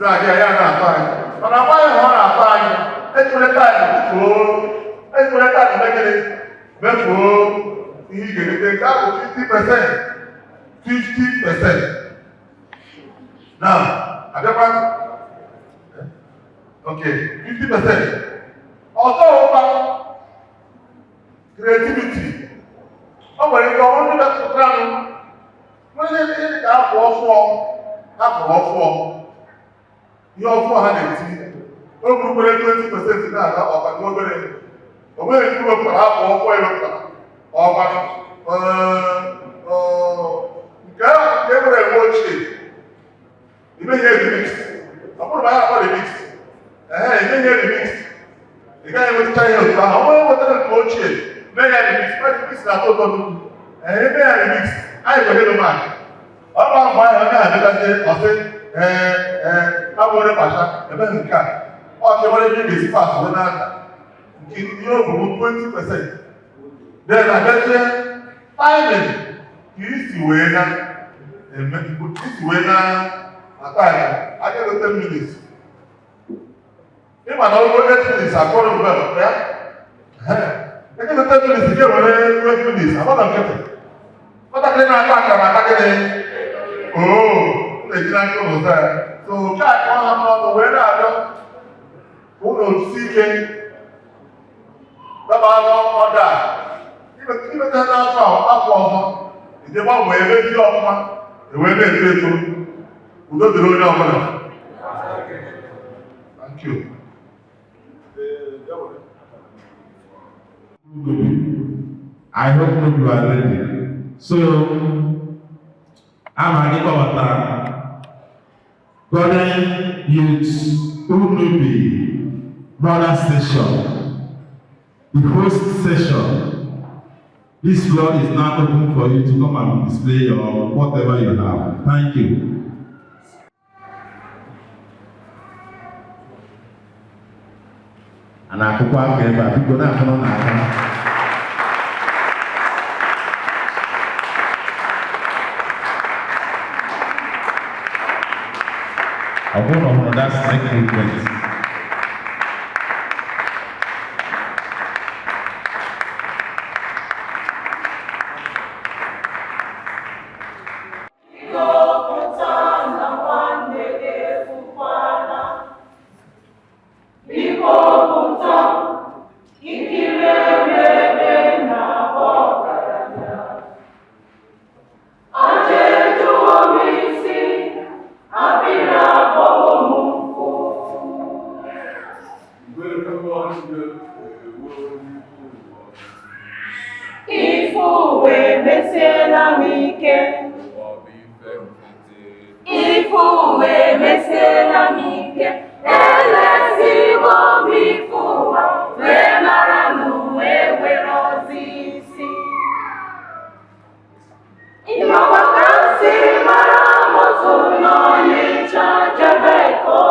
Na-abịa ya na-atọ anyị, mana agbaghị ha, ọ na-atọ anyị. Ejimere time mefuo, ejimere time megịnị mefuo ihe ị ga-erite. Nke ahụ 50%, 50%. Na abịakwa, ok, 50% ọzọ wụkwa creativity. Ọ nwere ike ọrụ ndị metụtara nwere ihe dị ka apụ ọfụọ, hapụrụ ọfụọ, ihe ọfụọ ha na-eti o burukwere 20% na-aga ọkwa obere. O nweghị nke wepụtara apụ ọfụọ ewepụtara ọkwa nke nke nwere enwe ochie ime ihe remix. Ọ bụrụ na ya akpọ remix, ee, ime ihe remix, ị gaghị enwetacha ihe otu ahụ. Ọ bụrụ nwetara nke ochie mee ya remix, remix na-atọ ụtọ nnukwu. Ee, eme ya remix, anyị nwere elu mark. Ọ bụ mgbe ahụ onye abịazie ọsị, ee ee, abụrụ kpacha eme nke a, ọ chewere ebe ị ga-esi pas wee na-ada nke ihe o bụ 20%. Then abịazie timing, ka isi wee na eme, isi wee na ata ya aka 10 minutes. Ịma na ọrụ 8 minutes akọrọ mgbe ya ekete 10 minutes ga-ewere 12 minutes agbada nkịtị. Nwatakịrị na-ata akara ata gịnị oo na-eji n'aka ụlọ ụzọ ya. So nke a ka ọ ha n'ọnụ wee na-arịọ ka ụlọ otusi ike daba n'ọdụ a imeta n'afọ a, afọ ọzọ ije gbanwee mezie ọfụma, ewee na-eto eto. Udo dịrị onye ọbụla. Thank you. I hope you are ready. So, ama gị kpọbata Golden Youth Unubi Mother Station, the host session. This floor is now open for you to come and display your whatever you have. Thank you. A na-akụkwa aka ebe a, biko, na-akụnụ n'aka. Ọ bụrụ na ọ hụrụ that snake movement. Biko pụta na nwanne gị efukwana. Biko pụta, ikiri ebe na-akpọ ọgaranya. Aja ejuwo m isi, akpịrị akpọwo m nkụ. Ife uwe emesiela m ike. Ife uwe emesiela m ike. Elesiwo m ife ụwa wee mara na uwe nwere ọzọ isi. Ịmakwa ka m si mara moto n'Ọnịcha jebe Eko.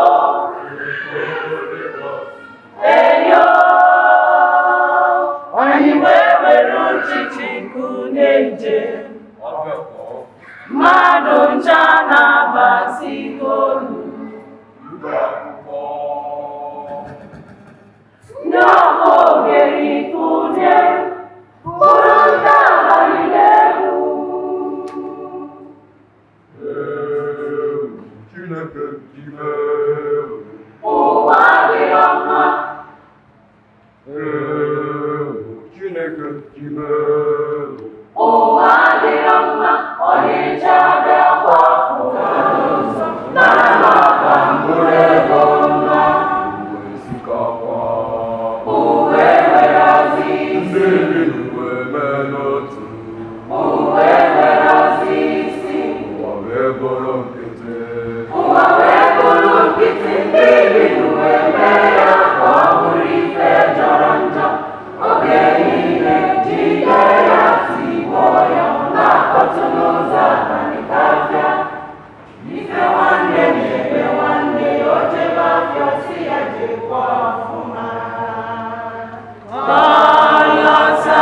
Eyo, anyị wee were uchichi nkunye njem. Mmadụ ncha na-abasigolu. Ndị ọkụ ogeri kunye, bụrụ ndị abalị n'egwu. Chineke ime. Ụwa adịrọ mma. Chineke ime. Ụwa adịrọ mma, Ọnịcha bịakwa pụta n'ụzọ, nara m akpa mkpụrụ ego mma. Osikapa. Uwe nwere ọzọ isi. Ndị bi n'uwe mee n'otu. Uwe nwere ọzọ isi. Ụwa wee bụrụ nkịtị. Ụwa wee bụrụ nkịtị, ndị bi n'uwe mee ya ka ọ bụrụ ife jọrọ njọ. Oge niile jide ya tigbuo ya, ọ na-akpọtụ n'ụzọ abalị ka afịa. Ife nwanne na-eme nwanne ya, o jebe afịa, si ya jekwa ọfụma. Ọ lọta.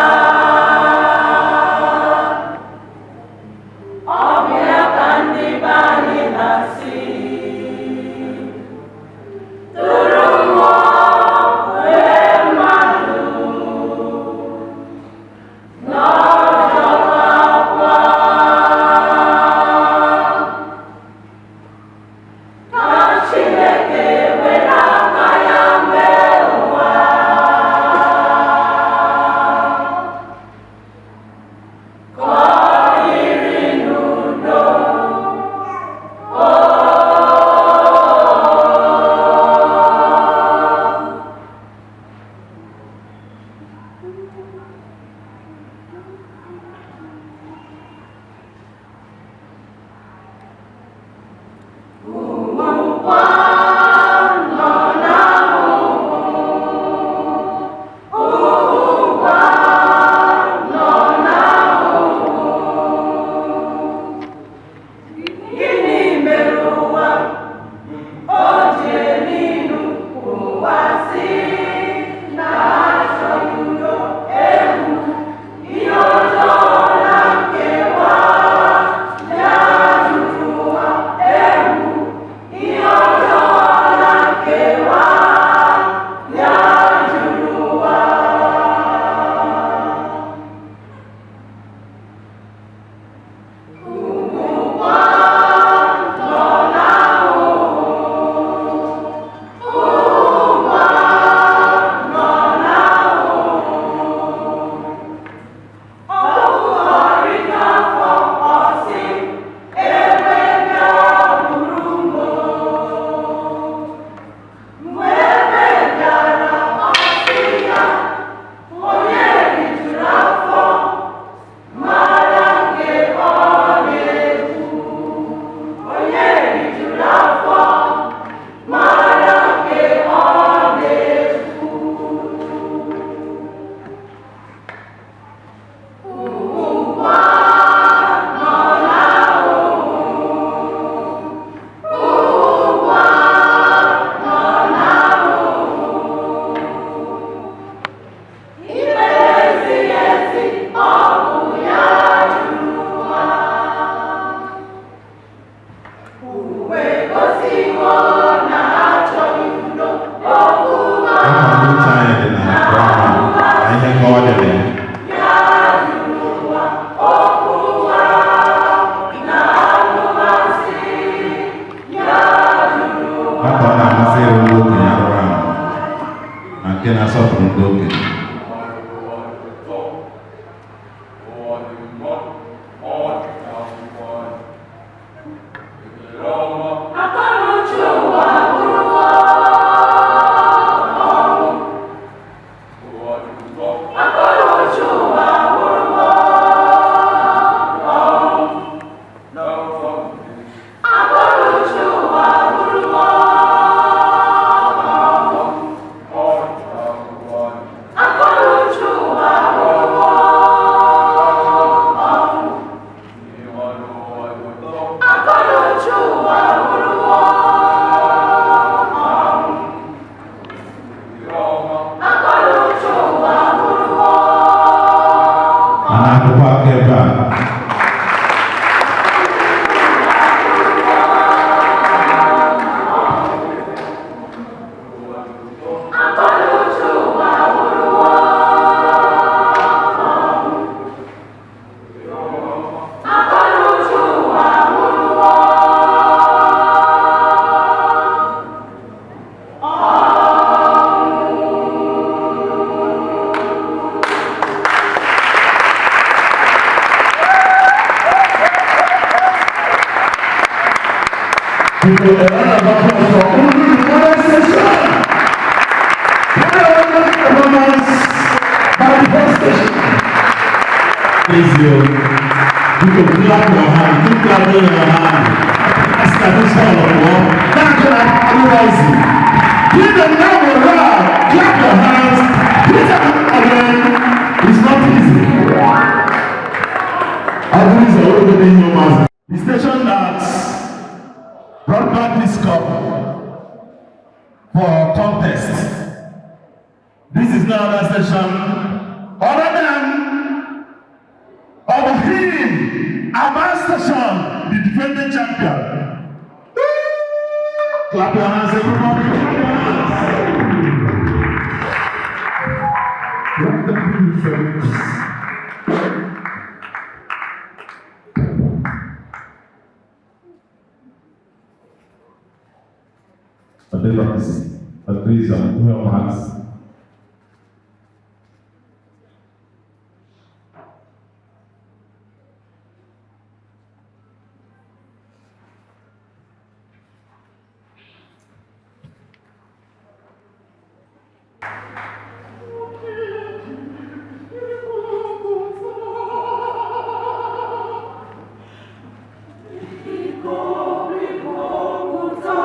Biko, a round of applause for Unubi Modern Station. What a wonderful performance by the host station. Please, you can clap your hand, keep clapping your hand. That's the this one of war. That's gonna otherwise. Give them now a round. Clap your hands. Peter again. It's not easy. Others are already in your mouth. The station that brought back this cup for contest. This is no other station other than Oberhim, Aba Station, the defending champion. Clap your hands, everybody. Clap your hands. Let them be friends. Adelox, Adriza, Max. Biko, biko, pụta.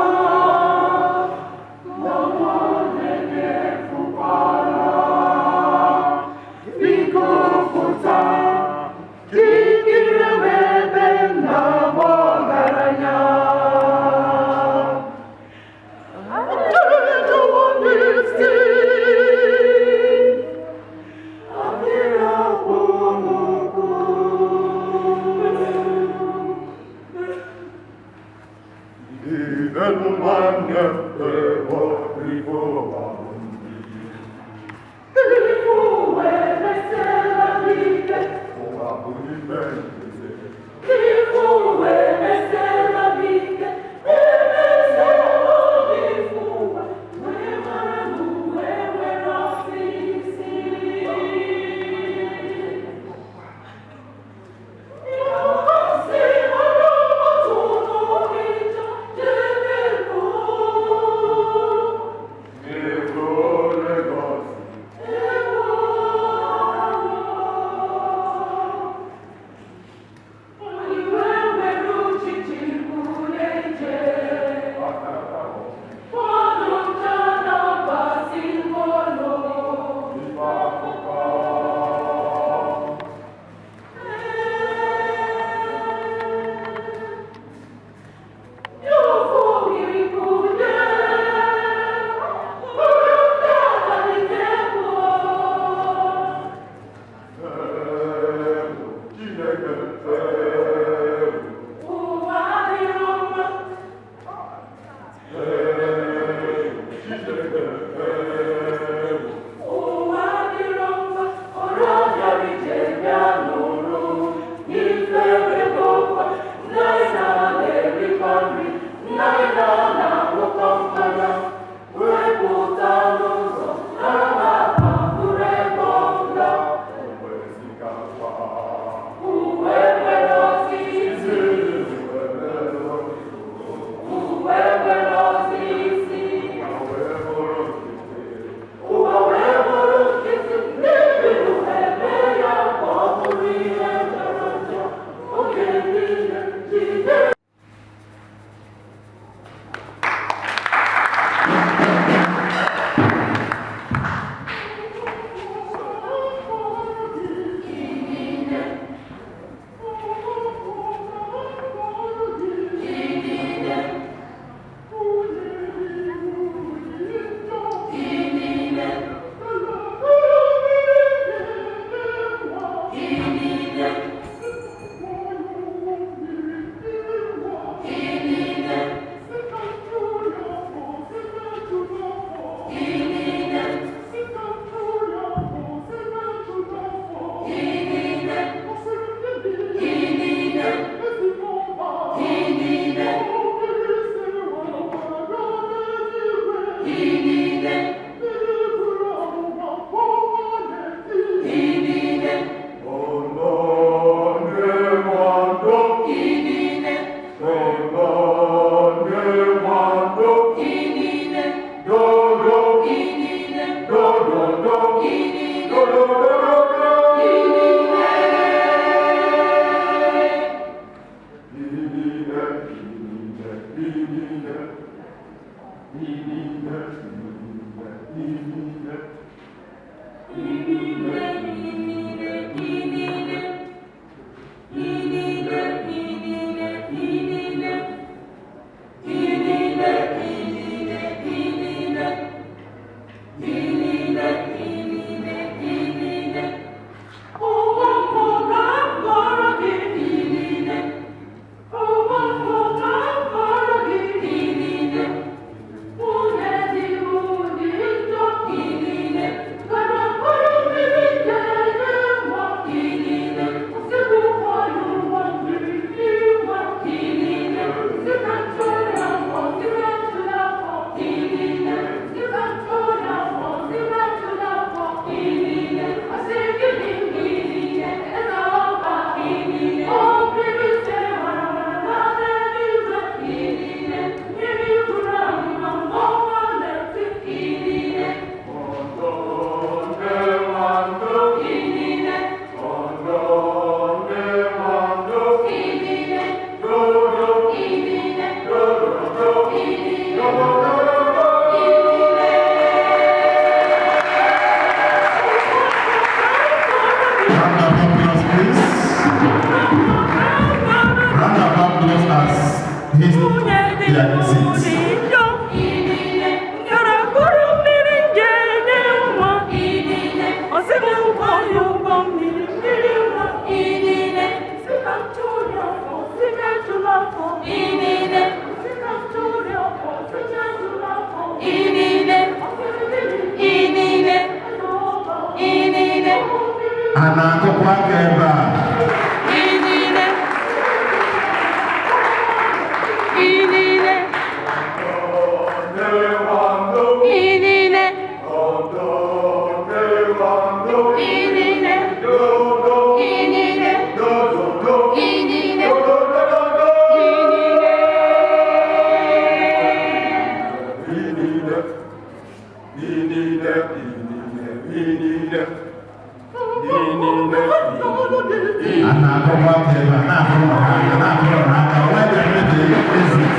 A na-akọkwa aka ebe a, na-akụrụ ha aka, na-akụrụ ha aka. Why they are ready exit?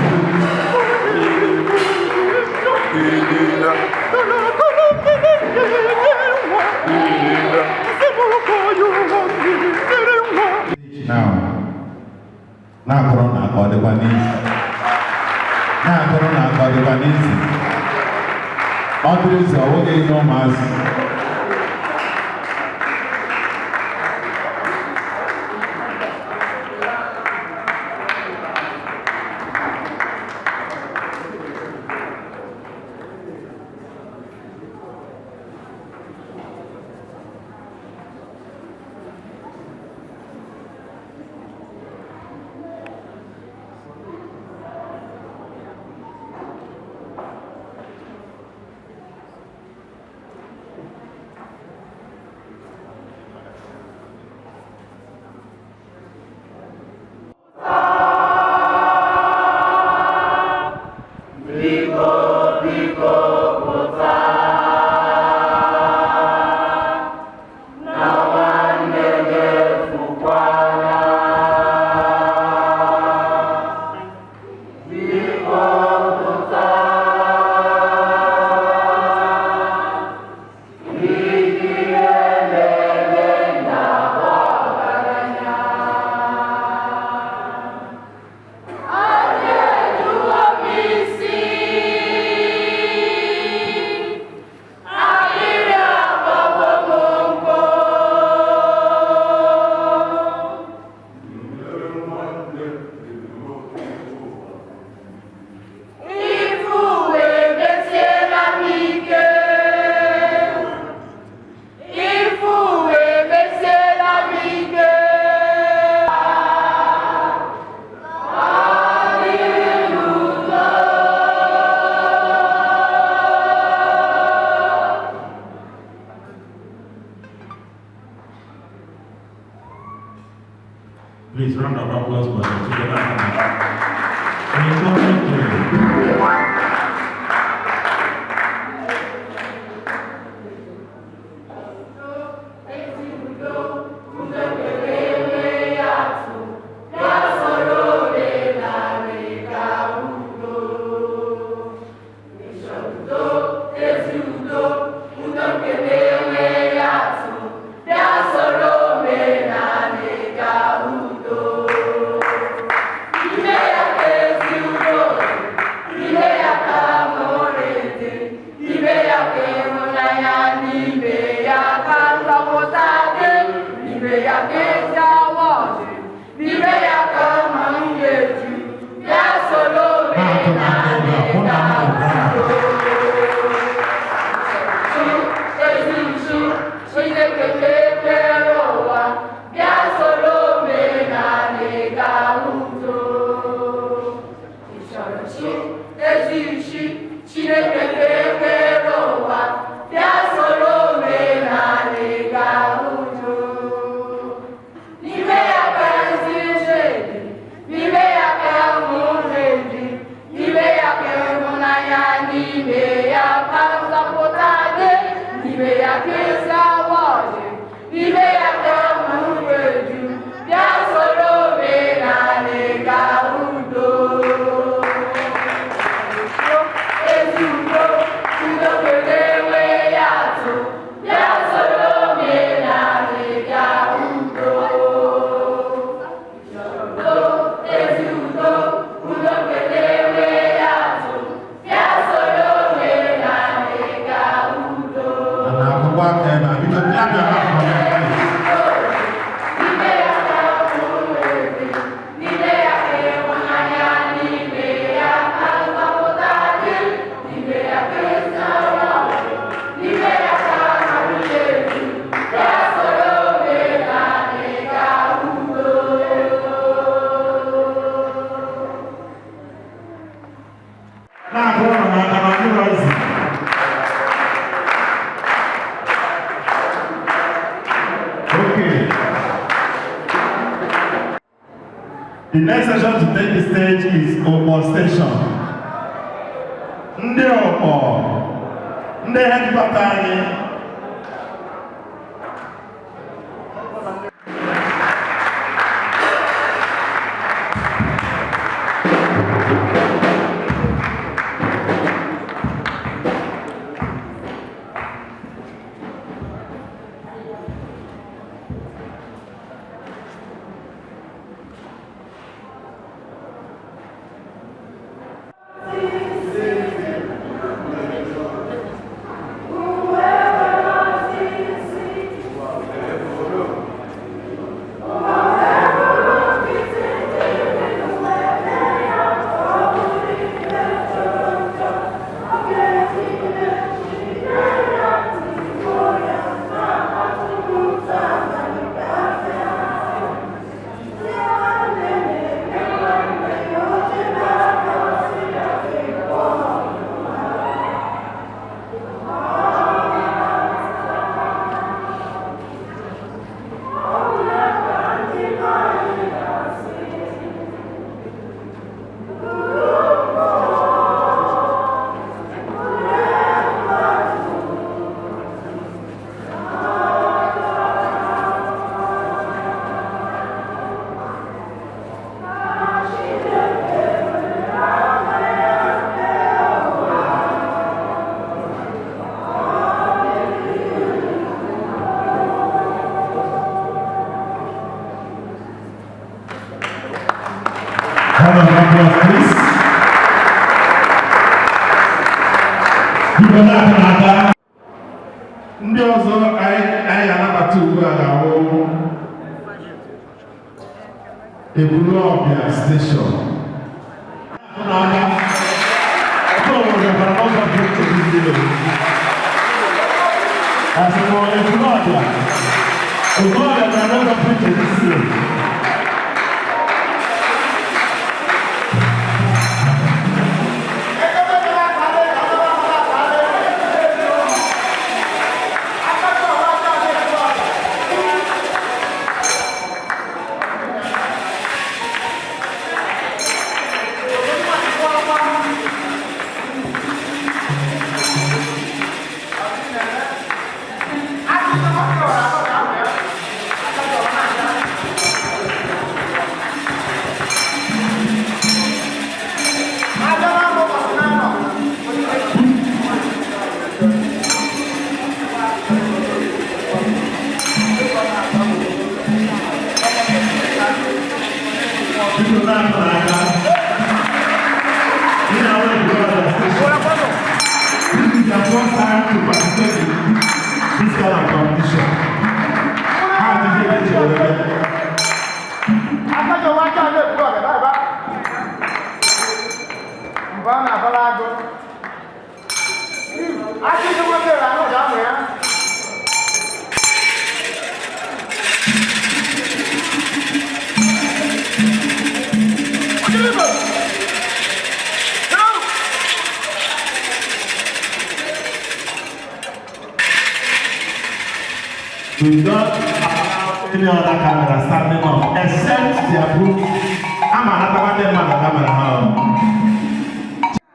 Ilila. Ilila. Now, na-akụrụ na aka ọ dịkwa n'isi. Na-akụrụ na aka ọ dịkwa n'isi. Ọ dịrị izu, ọ nweghị ihe ụmụazị. Please, round of applause for the children. The next session to take the stage is Opo Station. Ndị Opo, ndị headquarter anyị. Round of applause, please. Biko na-aka n'aka. Ndị ọzọ anyị anabata ugbu a ga-awụ Ekwulọbịa Station. N'aka. Ọtọ nwekwara n'ụzọ pụrụ iche dị ndị Asị m Ekwulọbịa. Ekwulọbịa bịara n'ụzọ pụrụ iche dị ndị. Biko na-akụ n'aka. Ị na-ahụ Ekwulọbịa Station. This is their first time to participate in this kind of competition. How did you get your level? Akájọ wá jáde kúrò ọ̀rẹ́ báyìí bá. Mbà na abala agụ. Akíndé wọn bẹ̀rẹ̀ àná ọ̀dà àmì ya. We don't allow any other camera standing up except the approved. Ama anatakwa ndị mmadụ camera ha.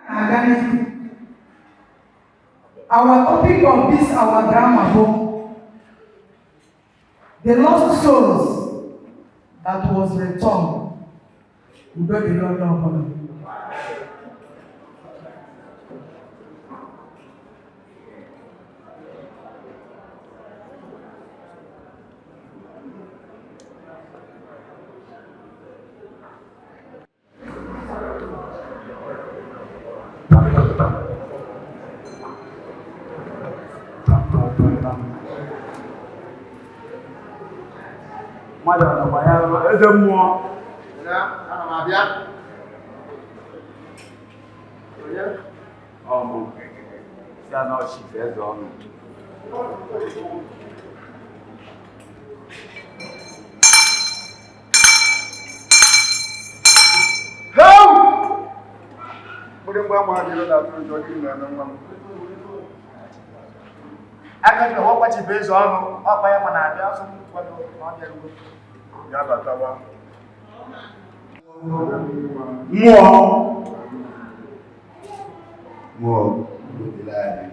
Na-aga n'ihu. Our topic of this our drama bụ The Lost Souls That Was Returned. Udo dịrị onye ọbụla. Mmadụ nọkwa ya, eze mmụọ. Ya, ana m abịa. Onye? Ọmụ si anọ chief eze ọnụ. Heu! Mgbịrịgba ama adịrị na-atụ ụjọ, gịnị na-eme nwa m? Aka ji ọkwa chief eze ọnụ, ọkwa ya ma na-abịa ọsọ m kwado na ọ bịarugo. Ya batawa. Mmụọ, mmụọ, udo dịrị anyị.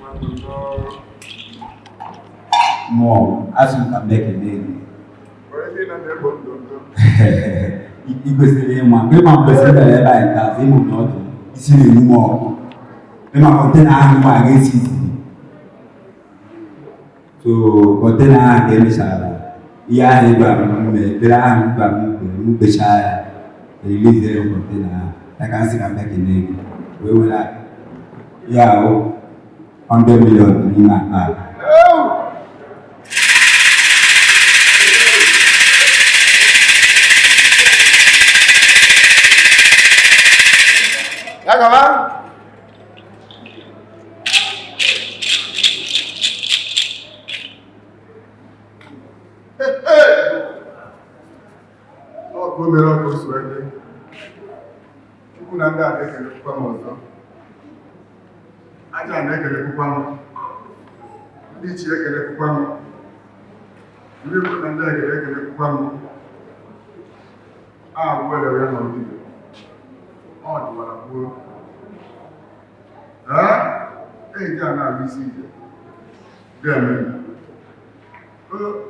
Nwa m nnọọ. Mmụọ, asị m ka m ekele gị. Were ihe na na-egbo ndụ ndụ. I kwesịrị ịma mgbe ịma mgbesịrị bịara ebe anyị taa, ịmụ na ọdụ isi na-enwu m ọkụ, ịma container ahụ nwa ga-esi iziri. So container ahụ ka emechara ihe ahụ ị gwara m mee, ekpere ahụ m gwara m kpere, m kpechaa ya, eriliziere m container ahụ ya. Ka m sị ka m bịa kelee gị, wee were ya ahụ 100 million n'ime akpa a. Heu! Ya gaba. Ọkụ mere ọkụ so ede. Chukwu na ndị a na-ekelekwukwa m ọzọ. Aja na-ekelekwukwa m. Ndị ichie ekelekwukwa m. Ndị ikwu na ndị egede ekelekwukwa m. A abụọ elere ya n'ọdịnihu. Ọ dịwara gboo. Ee, eji a na-abụ isi ije. Ga-eme.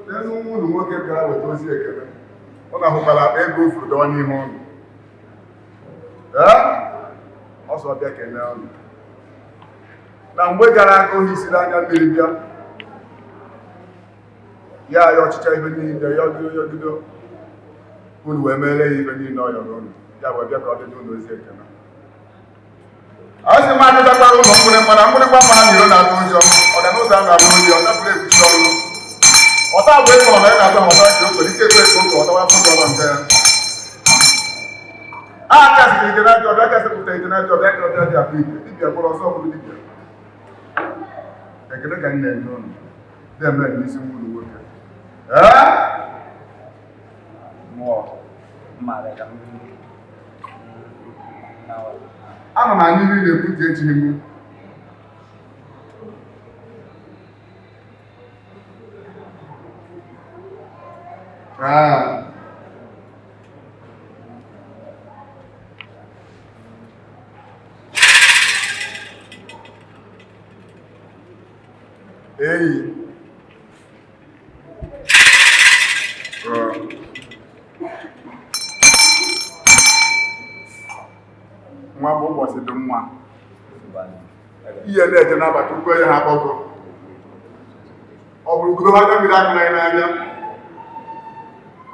N'elu nwa unu nwoke bịara weta ozi ekele. Ọ na-ahụkwara akpa ego o furu dọwa n'ihu ụnụ. Ee, ọsọ bịa kelee ụnụ. Na mgbe gara aga, ohi siri anya mmiri bịa. Ya ya ọchịcha ihe niile, ya ọgido ya ọgido. Unu wee mere ya ife niile ọ yọrọ unu. Ya wee bịa ka ọ dịdị unu ozi ekele. A sị m adịtakwara ụlọ mgbịrịgba na mgbịrịgba mara na iro na-atụ ụjọ. Ọganụzọ a na-alụ oyi, ọ napụrụ ekwuchi ọnụ. Ọta bụ ịkọ na ya na-atụ ọta ji okwe ike ekwe ekwe oke ọtawa afọ ọrụ nke ya. A kasịrị ite n'ajọ ọbịa kasịpụta ite n'ajọ ọbịa ka ọbịa dị afọ ite dibịa bụrụ ọsọ bụrụ dibịa. Ekele ka m na-enye unu. Dị eme n'isi nwa unu nwoke. Ee? Mmụọ mmadụ ka m Ana m anyụ ihe ị na-ekwu ntị echighị m. Ah. Eyi. Nwa bụ ụbọchị dị mma. Ihe na-eje n'abalị ukwu onye ha akpọgo. Ọ bụrụ gudo aka mmiri akụrụ anyị n'anya.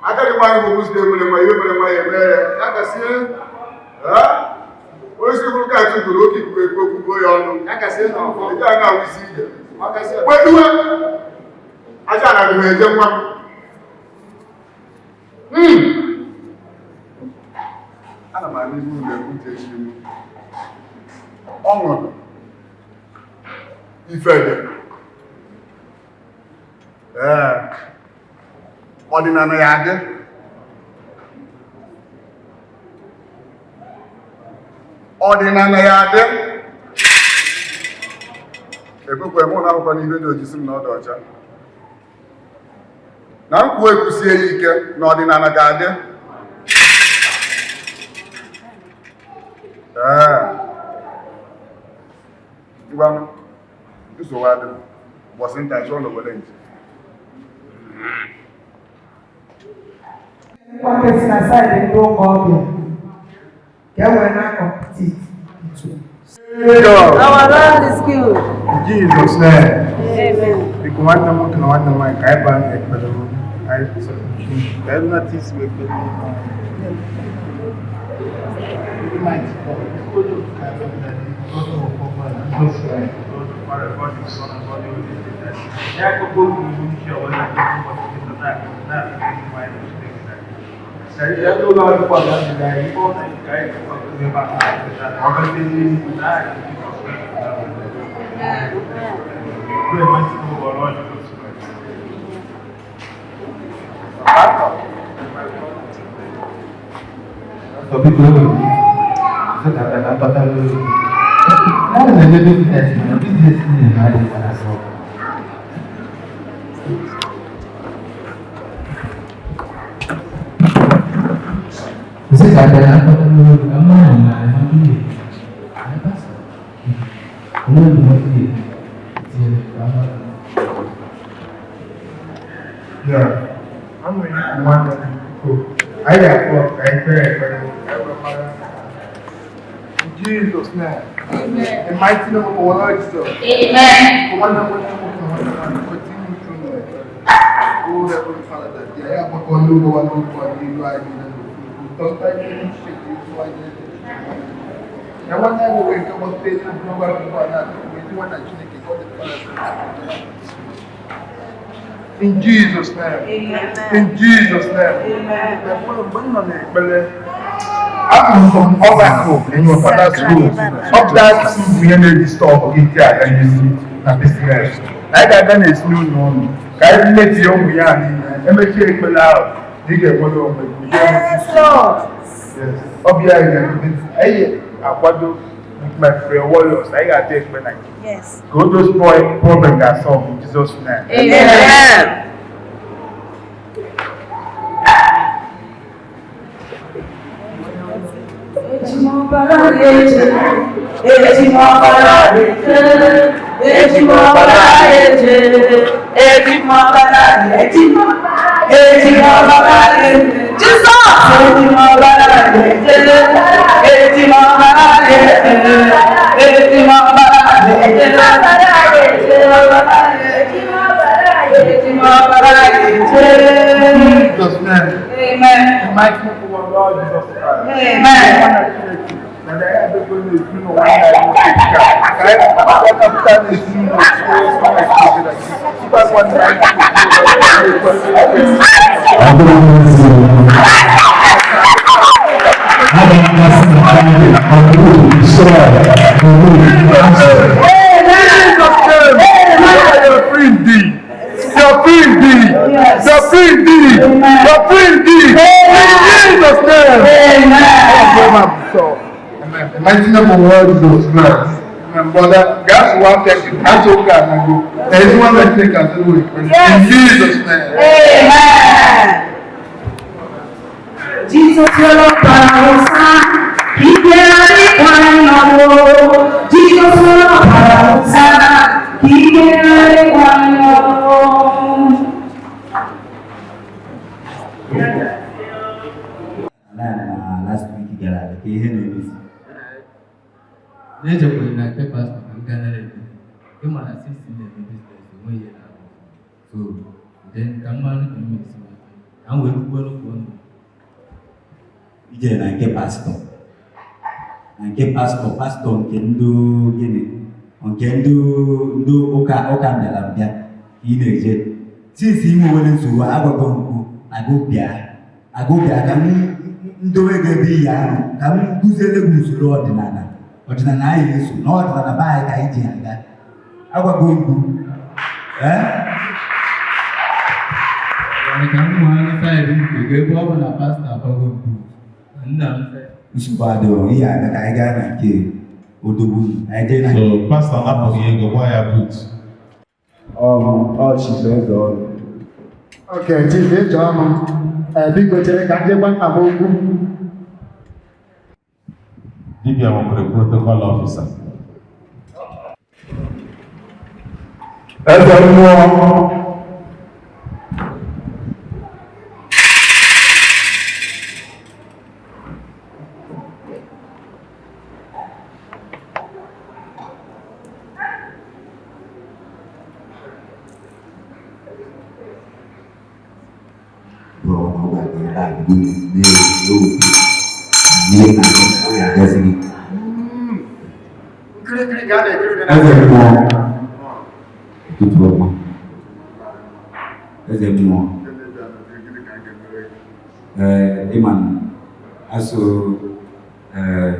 Agadi nwaanyị bụ kwụsịrị emere nwa ihe mere nwa ya eme ya. Ya gasie. Onye si bụrụ kaachị gụrụ oke ikuku ekwu okwu gbuo ya ọnụ. Ya gasie n'ọfọ. Ị gaghị na-awụ isi ije. Kweduwe. Aja na adịghị eje nwa m. Ana m anụ ihu na-ekwu ntị echi m. Ọṅụ ife dị. Ee, ọdịnala ya adị. Ọdịnala ya adị. Ekwekwe mụ na akwụkwọ n'ihe dị ojisi m na ọ dị ọcha. Na nkwụ ekwusie ya ike na ọdịnala ga-adị. Ee. Ngwanụ, nsogbu adị. Ụbọchị nta chọọ n'obodo nche. Nkwakesi na saịdị ndị ụka ọbịa ka e wee na-akọmpiti ntu. Our Lord is good. In Jesus' name. Amen. Biko nwanne m nwoke na nwanne m nwaanyị ka anyị baa n'ekpere anyị kwụsịrị ka anyị nata isi wee kpere n'ihu anyị. Mighty God, Yeah. I'm going to want to go. I have work. I pray. In Jesus' name. Amen. The mighty name of our Lord Jesus. Amen. Continue to know. Oh, Heavenly Father, that they have a new one, new one, And one time we were come up to number in Jesus' name. Amen. In Jesus' name. Amen. I'm from Oracle in your father's school. Up that we energy store in na business. I got an is new known. I met young young Yes, Lord. Yes. With my prayer warriors. I got take when I Yes. go those problem that solved in Jesus' name. Amen. Jesus' name. Amen. The mighty name of our Lord Jesus Christ. Amen. Na ya abịago n'ezinụlọ nwanne anyị nwoke nke a, ka anyị gbakọta n'ezinụlọ tupu nwanne anyị nwoke. You're free indeed. You're free indeed. You're free indeed. You're free indeed. In Jesus' name. Amen. Amen. The mighty name of our Lord Jesus Christ. Amen, brother. That's one thing. That's okay. There is one thing I can do. In Jesus' name. Amen. Jesus will open Jesus will Last week gara aga ka ihe na-emezi. Na-echekwara na nke pastọ ka m gaa nara ego. Ịma na sisi na-eme biznes onwe ihe na-abụ. So then ka mmanụ ka m esi wee ka m wee rukwuo n'ụkwụ ọnụ. Ijere na nke pastọ. Na nke pastọ, pastọ nke ndị gịnị? Nke ndị ndị ụka ụka mbịara mbịa ka ị na-eje. Since ị nwewere nsogbu agwago mkpu agụbịa agụbịa ka m ndowe gị ebe iyi arụ ka m kụziere gị usoro ọdịnala ọdịnala anyị eso na ọdịnala be anyị ka anyị ji aga agwago mkpu ee. Ka m nwee saịdị nke gị ebe ọ bụ na pastọ agwago mkpu nna m. Nsogbu adịghị, ihe aga ka anyị gaa na nke odogwu anyị jee na So pastọ napụghị ego gwa ya boot. Ọ Chief Eze ọnụ. Okay, Chief Eze ọnụ. Biko chere ka m jee gwa nna m okwu. Dibịa nwekwara protocol officer. Eze mmụọ. Eze mmụọ, ụtụtụ ọma. Eze mmụọ, ee, ịma asụ ee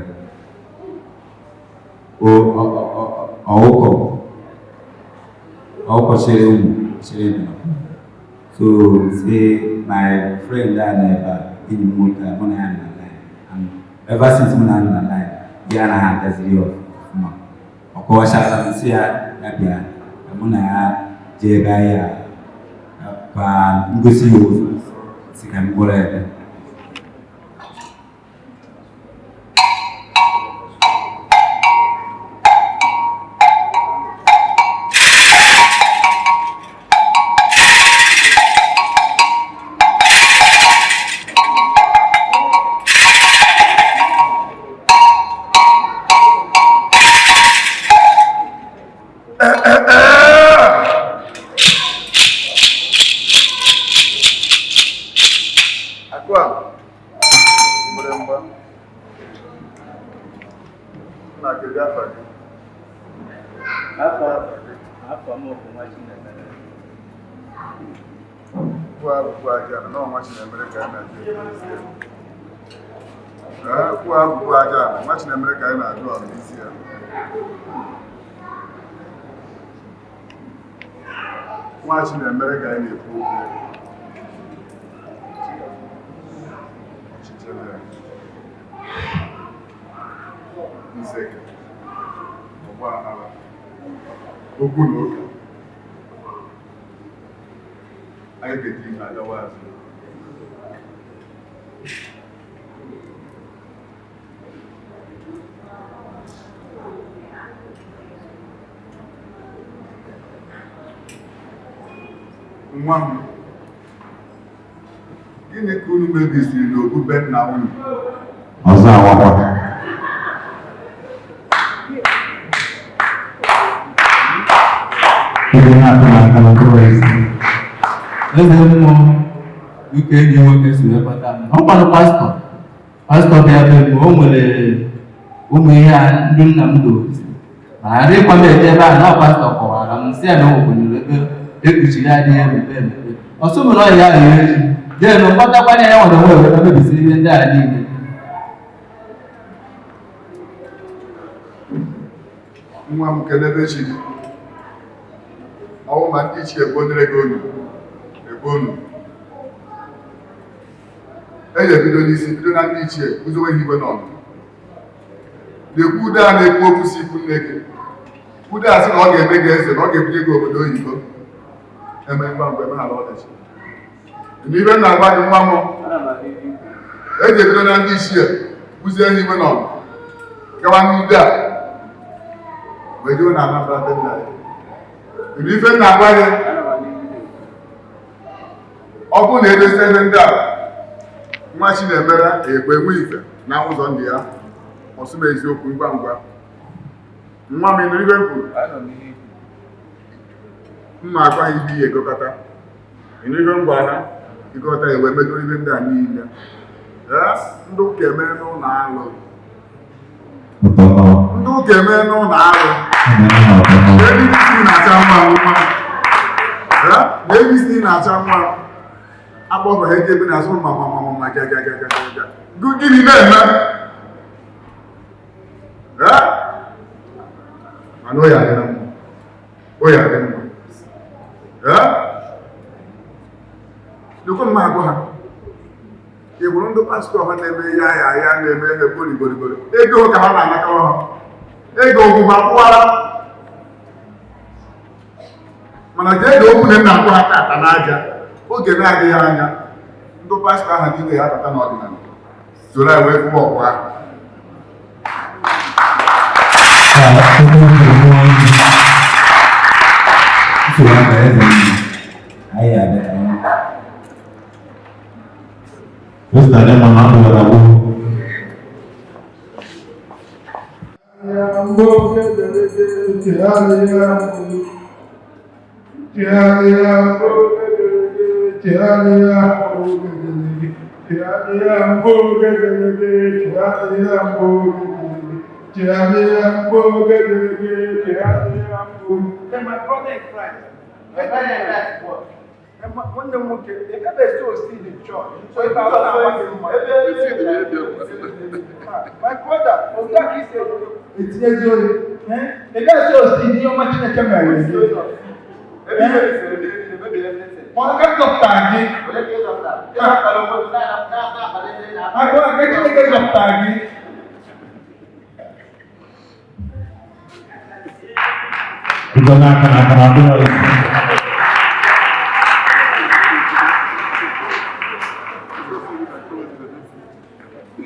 ọkụkọ ọkụkọ chere ụmụ chere nnụnụ. So say my friend a na ebe a, enyi m nwoke a, mụ na ya nọ na line, and ever since mụ na ya nọ na line, ya anaghị agaziri ya ọfụma. Ọ kọwachara m sị ya ya bịa ka mụ na ya jee ebe anyị a ka ngosi ya ụzọ si ka m gwọrọ ya bịa. Akwa mgbịrịmgba nna, kedu afa gị? Afọ m bụ nwa Chinemere. Kwuo abụbụ aja na nwa Chinemere ka anyị na-ajụ ebe n'isi ya. Ee, kwuo abụbụ aja na nwa Chinemere ka anyị na-ajụ ọrụ n'isi ya. Nwa Chinemere ka anyị na-ekwu okwu ya. Ọchịchịrị nzeke ọgba aghara okwu na ụka anyị ga-eji ihe agawa azụ. Nwa m, gịnị ka unu mebisiri n'okpukpe nna unu? Ọzọ awakwa. Ihe na-atụ n'aka na mkpụrụ ezi. Eze mmụọ, Dịka enyi nwoke si wee kpọta m. Ọ kwanụ pastọ. Pastọ bịa be m, o nwere ụmụ ihe a ndị nna m dozi. Ma adịghịkwa m eje ebe a na ọ pastọ kọwara m sị ya na o kwenyere ebe ekpuchiri adịghị emepe emepe. Ọ sị m na ọ ya ahụ echi. Denu mkpọtakwana ya nwere onwe wee mebisiri ihe ndị a niile. Nwa m, kelebe chi gị. Ọwụ ma ndị ichie gbonere gị onu egbu onu. Eji ebido n'isi, bido na ndị ichie guzowe ha igwe n'ọnụ na-ekwu ude a na-ekwu okwu si ikwu nne gị ude a sị na ọ ga-eme gị eze, na ọ ga-ebunye gị obodo oyibo. Eme ngwa ngwa emeghara ọdachi. Mgbe ibe m na-agwa gị, nwa m, eji ebido na ndị ichie guzie ha igwe n'ọnụ, gawa n'ude a wee jewe na Anambra be nna ya. Mgbe ife m na-agwa gị, ọ bụrụ na edozi ebe ndị a, nwa chi na-emere egbe enwe ife na ụzọ ndị ya ọsụm eziokwu ngwa ngwa. Nwa m, ịnụrụ ibe m kwuru? Mma agwa ha ibe ihe egokọta. Ịnụrụ ibe m gwara ha? Ịgọta ya wee medoro ibe ndị a niile. Ee, ndị ụka eme n'ụlọ alụ, ndị ụka eme n'ụlọ alụ. ABC na-acha nwa nwa. Ee, na ABC na-acha nwa akpọba ha ebe na-asụ ma ma ma ma ma ga ga ga ga ga gịnị na-eme? Ee, mana o ya adị na mma, o ya adị mma. Ee, lekwa mma agwa ha. Ị hụrụ ndị pastọ ha na-eme ya ya ya na-eme ihe gborigborigori, ego ka ha na-anakọrọ ha ego ogwugwu akwụwara. Mana jee na okwu na nna akwụ ha tata n'aja, oge na-adịghị anya ndị pastọ ahụ niile ya abata n'ọdịnala soro anyị wee kwụwa ọkwa ahụ. Nsogbu aka eze nna anyị abịa ka anyị Mr. Adema na ndụ gwara gboo. Then my brother in Christ, my brother in Christ what? Nwanne m nwoke, ebe esi osi the church. So ebe ahụ na-agba gị mma. My brother, otu a ka isi Etinyezi oyi ị gaghị osi ihe ọma Chineke mere gị. Mana ka zọpụtara gị aka nke Chineke zọpụtara gị. Biko n'aka na aka na adịrọ isi.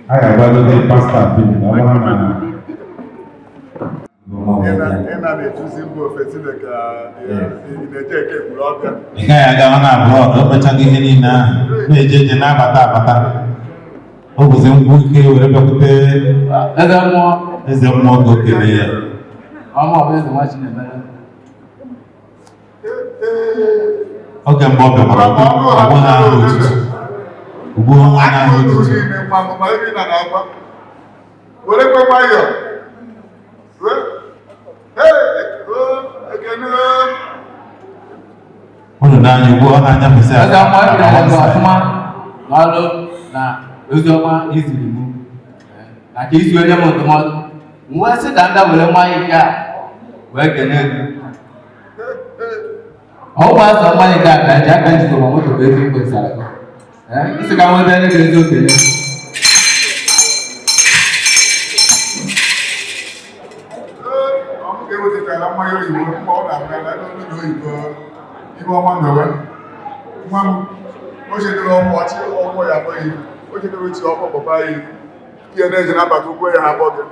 A ga-agwagote pastọ Philip ọ bụrụ na Ị na-etuzi mba ofesi dị ka ị na-eje eke ekwuru ọbịa. Ị gaghị aga ọ na abroad, o mechago ihe niile ahụ, na-eje eje na-abata abata, o bụzi nkwụ ike were bịakwute Eze mmụọ. Eze mmụọ ka o kelee ya. Ọma ọ bụ eze nwa Chinemere. Oge mgbe ọ bịakwara ọgbọ na aha otutu, ugbu ọnwa na aha otutu. Niile nwa m, ma ebe ị na na-agba werekwe nwayọọ. Ekene. Unu n'anya ugbu ọ na-anyafesi Eze mmụọ, ekelere gị ọfụma n'ọrụ na oziọma iziri mụ na ka isi onye m ndụmọdụ. M wee sị ka m gaa were mmanya nke a wee kelee gị. Ọ bụ azụ mmanya nke a ka ji aka njikọ ma moto bụ ezi mkpesara gị. Isi ka nweta ndị ga-ezi okenye. Ọ mụ ka ewetachara mmanya oyibo mgbe ọ na-abịa na ebe ndị oyibo ibe ọma mewe. Nwa m, o chetara ọmụ ọchị ọgbọ ya akpọghị, o chetara ochie ọkpọ papa ya ihe na-eje nabata ụgwọ ya ha akpọ gị.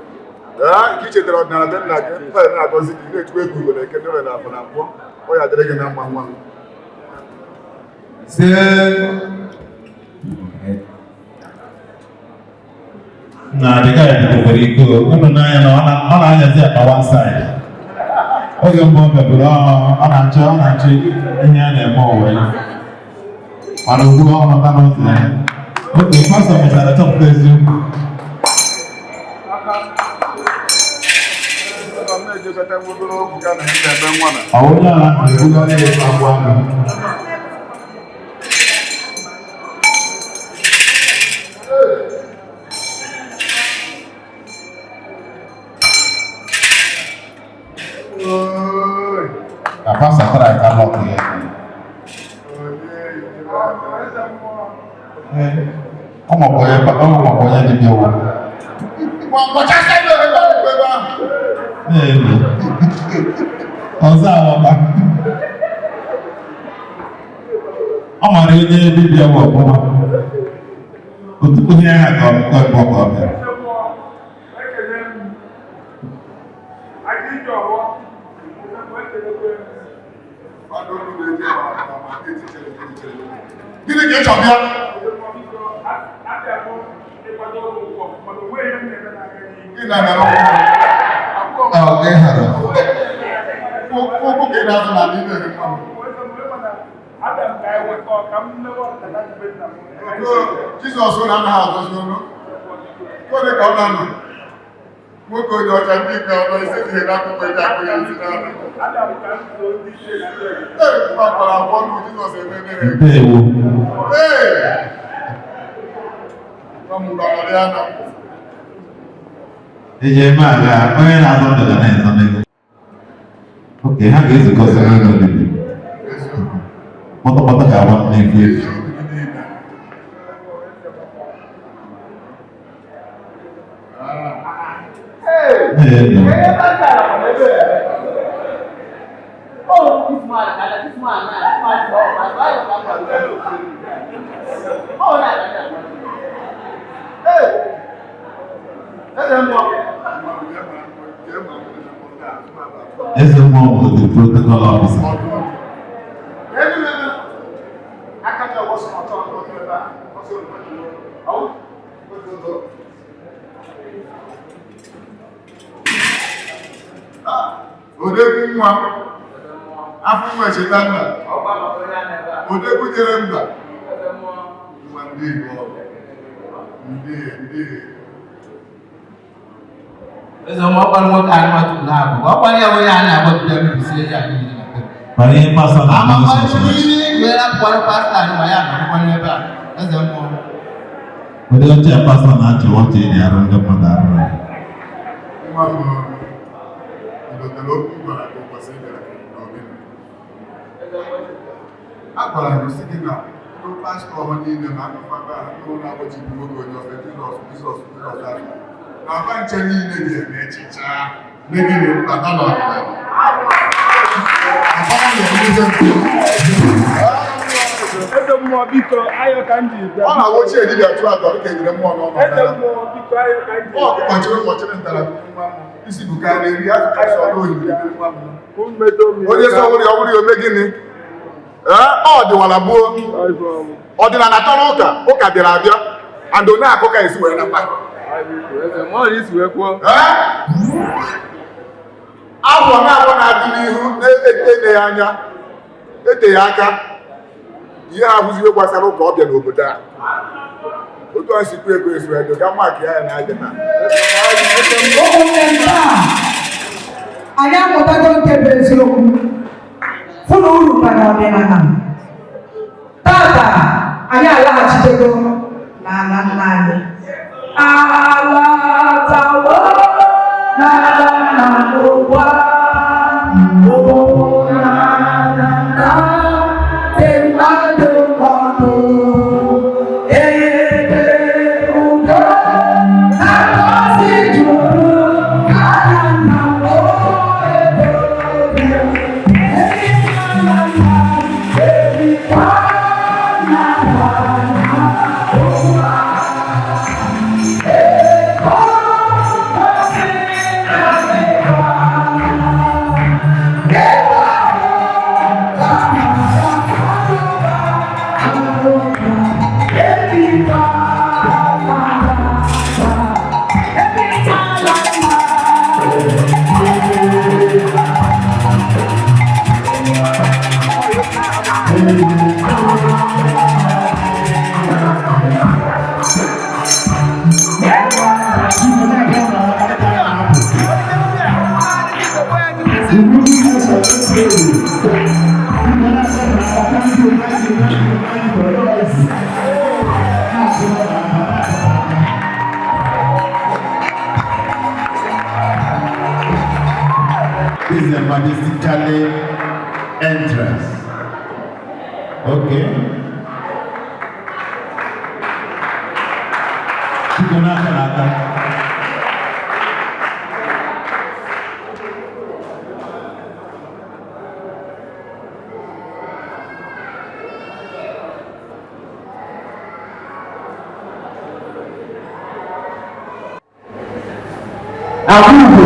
Ee, nke i chetara ọdịnala be nna gị mba na-agọzi gị, na-etu egwu igwe na eke ndere na afọ na nkwọ. Ọ ya dịrị gị na mma, nwa m. Se na adịga ya bidokwara iko unu n'anya na ọ na-anyazi akpa one side. Oge mbụ ọ bịaburu, ọ na-achọ ihe a na-eme ụwa ya. Mana ugbu a ọ nọta n'ụzọ ya. Oke, pastọ mechara chọpụta eziokwu. Ọ onye ala na-ebugharị ya ebe agwọ ahụ. Ka pastọ tara aka lọkụ ya. Ọ makwa onye ọ makwa onye dibịa wụ. Na-elu. Ọzọ awọba. Ọ mara onye dibịa wụ ọfụma. Otu onye ahụ ka ọ nke mbụ ka ọ bịara. Gịnị ka ị chọrọ bịa? Gị na-emere ụkwụ. Ọ gị hara. Ụkwụ ka ị na-azụ na n'ime eri mmanụ. Jizọs ụlọ anaghị agọzi olu. Onye ka ọ na-anọ? Nwoke onye ọcha ndị nke ọnọ isi dị n'akụkụ eji akụ ya isi n'ala. Ee, mgbe akwara abụọ na Jizọs emere. Ndewo. Ee! Nwa m gbara ya nọ. Eji eme aga onye na-azọ ndụ ga na-ezọ n'ego. Oke, ha ga-ezukọzi n'ụlọ dibịa. Kpọtọkpọtọ ga-agba m n'efu efu. Na-elu. Eze mmụọ bụ the protocol officer. Odegwu nwa afọ nwa echeta nna odegwu nyere mba nwa ndị Igbo ndị ndị Eze mmụọ ọkpara nwoke anyị matụ na-abụ ọkpara ya onye a na-agbapụta mebisie ya niile na tebụl. Mana ihe pastọ na-ama nsọ N'ime igwe akwụkwọ pastọ anyị ma ya nọrọkwa n'ebe a eze mmụọ. Ụdị oche a pastọ na-achị ọchị eji arụ ndị mmadụ arụ ya. nwa m gotere okwu m gwara gị ụbọchị ị bịara n'obi m. A gwara m sị gị na ndị pastọ ọha niile na akụkọ n'ụlọ abọchị bụ nwoke onye ọzọ Jizọs Jizọs Jizọs ahụ na aba nche niile ga-eme echicha megide bata n'ọdịnala. Abara Eze mmụọ biko ayọ ka m ji bịa. Ọ na-awụ ochie dibịa chụọ àjà dịka ejire mmụọ n'ọnụ Eze mmụọ biko ayọ ka m ji Ọ ọkụkọ chịrị mkpọchịrị ntara nwa m isi bukarị eri azụ kasị ọrụ oyibo nwa m. Onye sọ wụrụ ya wụrụ ya ome gịnị? Ee, ọ dịwara gboo. Ọdịnala tọrọ ụka, ụka bịara abịa, and onye akụ ka esi wee nakwa. Eze mmụọ na isi wee kwuo. Ee? Agwọ na-agwọ na-adị n'ihu na-ete ya anya, ete ya aka, ihe ahụzi ihe gbasara ụka ọ bịa n'obodo a. Otu a si kwu ego esi wee dị, ga maka ya na aja na. Ụmụnne m taa, anyị amụtago nke bụ eziokwu fụ na uru bara ọdịnala. Tata, anyị alaghachitego n'ala nna anyị. Alatawo n'ala nna m ugbu a, ụmụ na dị mmadụ ọnụ. Ebe udo na ngọzi juru, ala nna m o ebe obi. Ezi ala nna m, ebikwa n'ala nna. majestically entrance. Okay. Biko n'aka n'aka. Akwụgo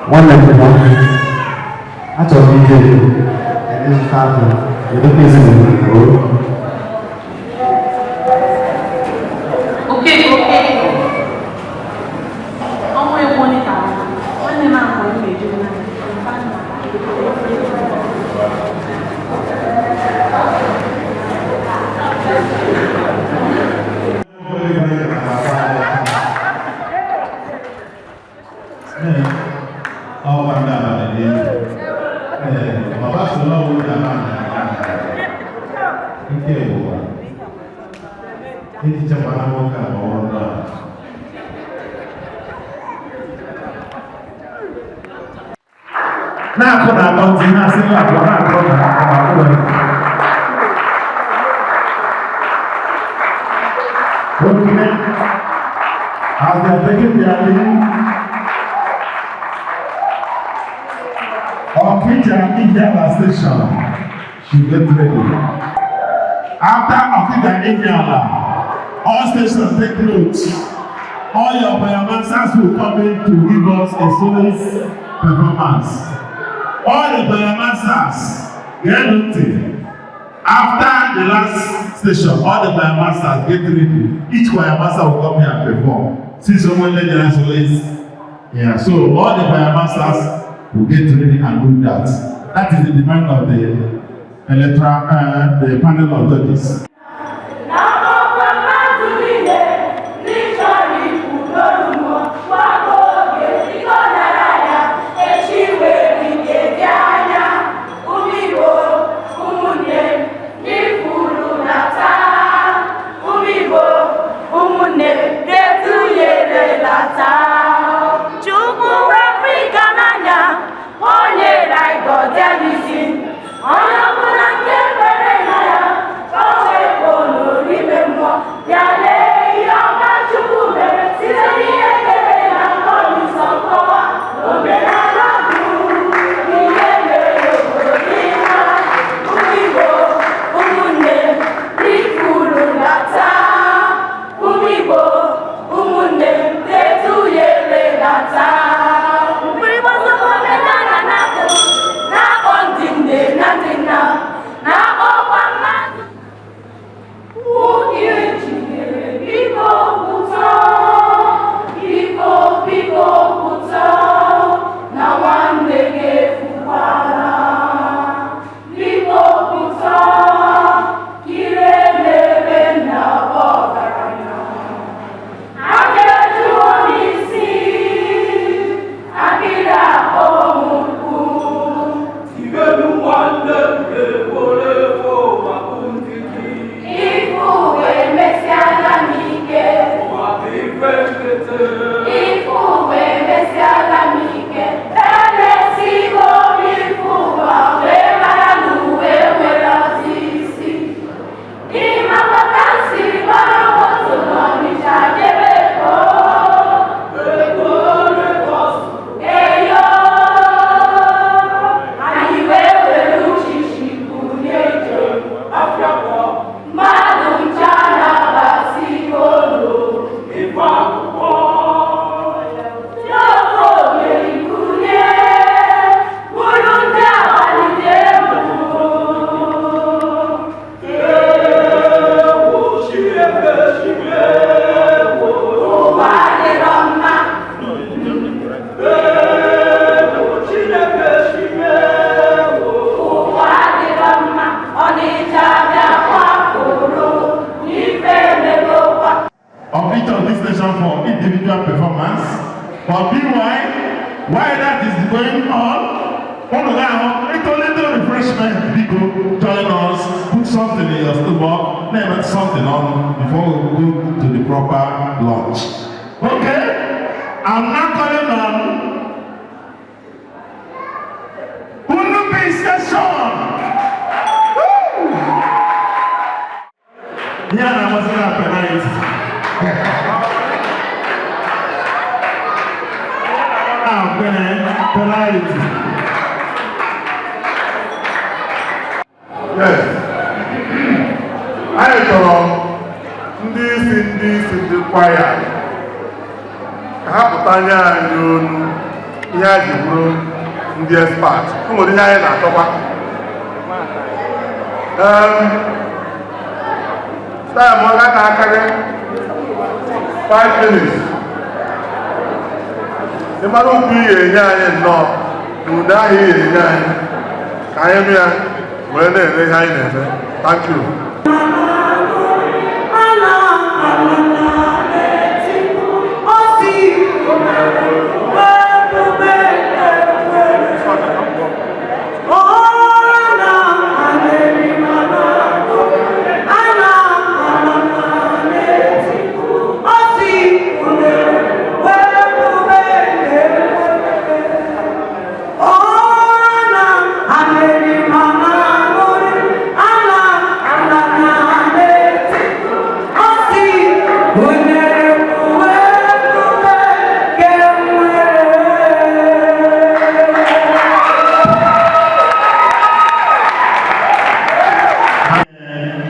nwanne m nwoke, achọrọ m ije ego ịzụta azụ edote ezinụlọ m o. Oke oke ọnwa egwu onye ka nwanne m ahụ onye na-eje na. Ọkwa ndị abalị n'elu. Ee, ọba sị na ọ bụ ndị abalị na-aga nke ụwa. Iji chekwara nwoke a ma ọ bụrụ na na-akụ na atọ ntị na-asị na abụọ na-akụ na abụọ. Okay. As they are taking their leave, Okija Ihiala Station should get ready. After Okija Ihiala, all stations take note. All your choirmasters will come in to give us a soloist performance. All the choirmasters, get noted. After the last station, all the choirmasters get ready. Each choirmaster will come here and perform. Since someone led the soloist, yeah. So all the choirmasters will get ready and do that. That is the demand of the electoral, the panel of judges. Na-akpọkwa mmadụ niile ndị chọrọ ikwu n'olu mmụọ gbakọ oge biko nara ya echi were ike dị anya. Ụmụ Igbo, ụmụnne m, ndị furu na taa. Ụmụ Igbo, ụmụnne m, detụnyere na taa. Chukwu Afrịka n'anya, o nyere anyị Godianism. Onye ọbụla nke kwere na ya, ka o wee pụọ n'ime mmụọ. Bịa lee ihe ọma Chukwu mere site n'ihe kere na nkọnsọ nkọwa na omenala bụ ihe mere obodo dị mma. Ụmụ Igbo, ụmụnne m, ndị furu na taa. Ụmụ Igbo, ụmụnne m, detụnyere na taa. Mgbịrịgba nsogbu omenala na-akụ na-akpọ ndị nne na ndị nna, na-akpọkwa mmadụ. Nwunye jidere, biko pụta, biko, biko pụta, na nwanne gị efukwala. Biko pụta, ire n'ebe nna ọgaranya. Aka ejuo n'isi, akịrị akpọ m nkụ. Tibelu nwanne m eworewo maka ndidi. Ife uwe emesiala m ike. Ụwa bụ ife nkịtị. Ife uwe emesiala m ike. Emesigo m ife ụwa wee mara na uwe nwere ọtụ isi. Ịmakwa ka m siri gbara moto n'Ọnịcha jebe Eko. Eko Legọs. Eyo, anyị wee were uchichi bulie ije. Afịakpọ. Mmadụ ncha na-abasi olu. Ife akwụkwọ. N'ofe omerikunie, bụrụ ndị abalị dị egwu. Ewo Chineke Chimewo. Ụwa adịrọ mma. Ewo Chineke Chimewo. Ụwa adịrọ mma. Ọnịcha bịakwa kwuru n'ife emegokwa. Of each of these stations for individual performance. But meanwhile, while that is going on, unu ga-ahụ little little refreshment. Biko join us, put something in your stomach, na-eme something on before we go to the proper lunch. Okay? I'm now calling on Ihe a na-amasị na penalty. Ah, penalty. Yes. Anyị chọrọ ndị isi ndị kwaya ka ha pụta nye anyị olu ihe a ji bụrụ ndị expert. O nwere ihe anyị na-achọkwa. Time ọ gaghị akarị 5 minutes. Ị mara okwu ihe enye anyị nnọọ na ude ahụ ihe enye anyị ka anyị nụ ya wee na-ere ihe anyị na-eme. Thank you.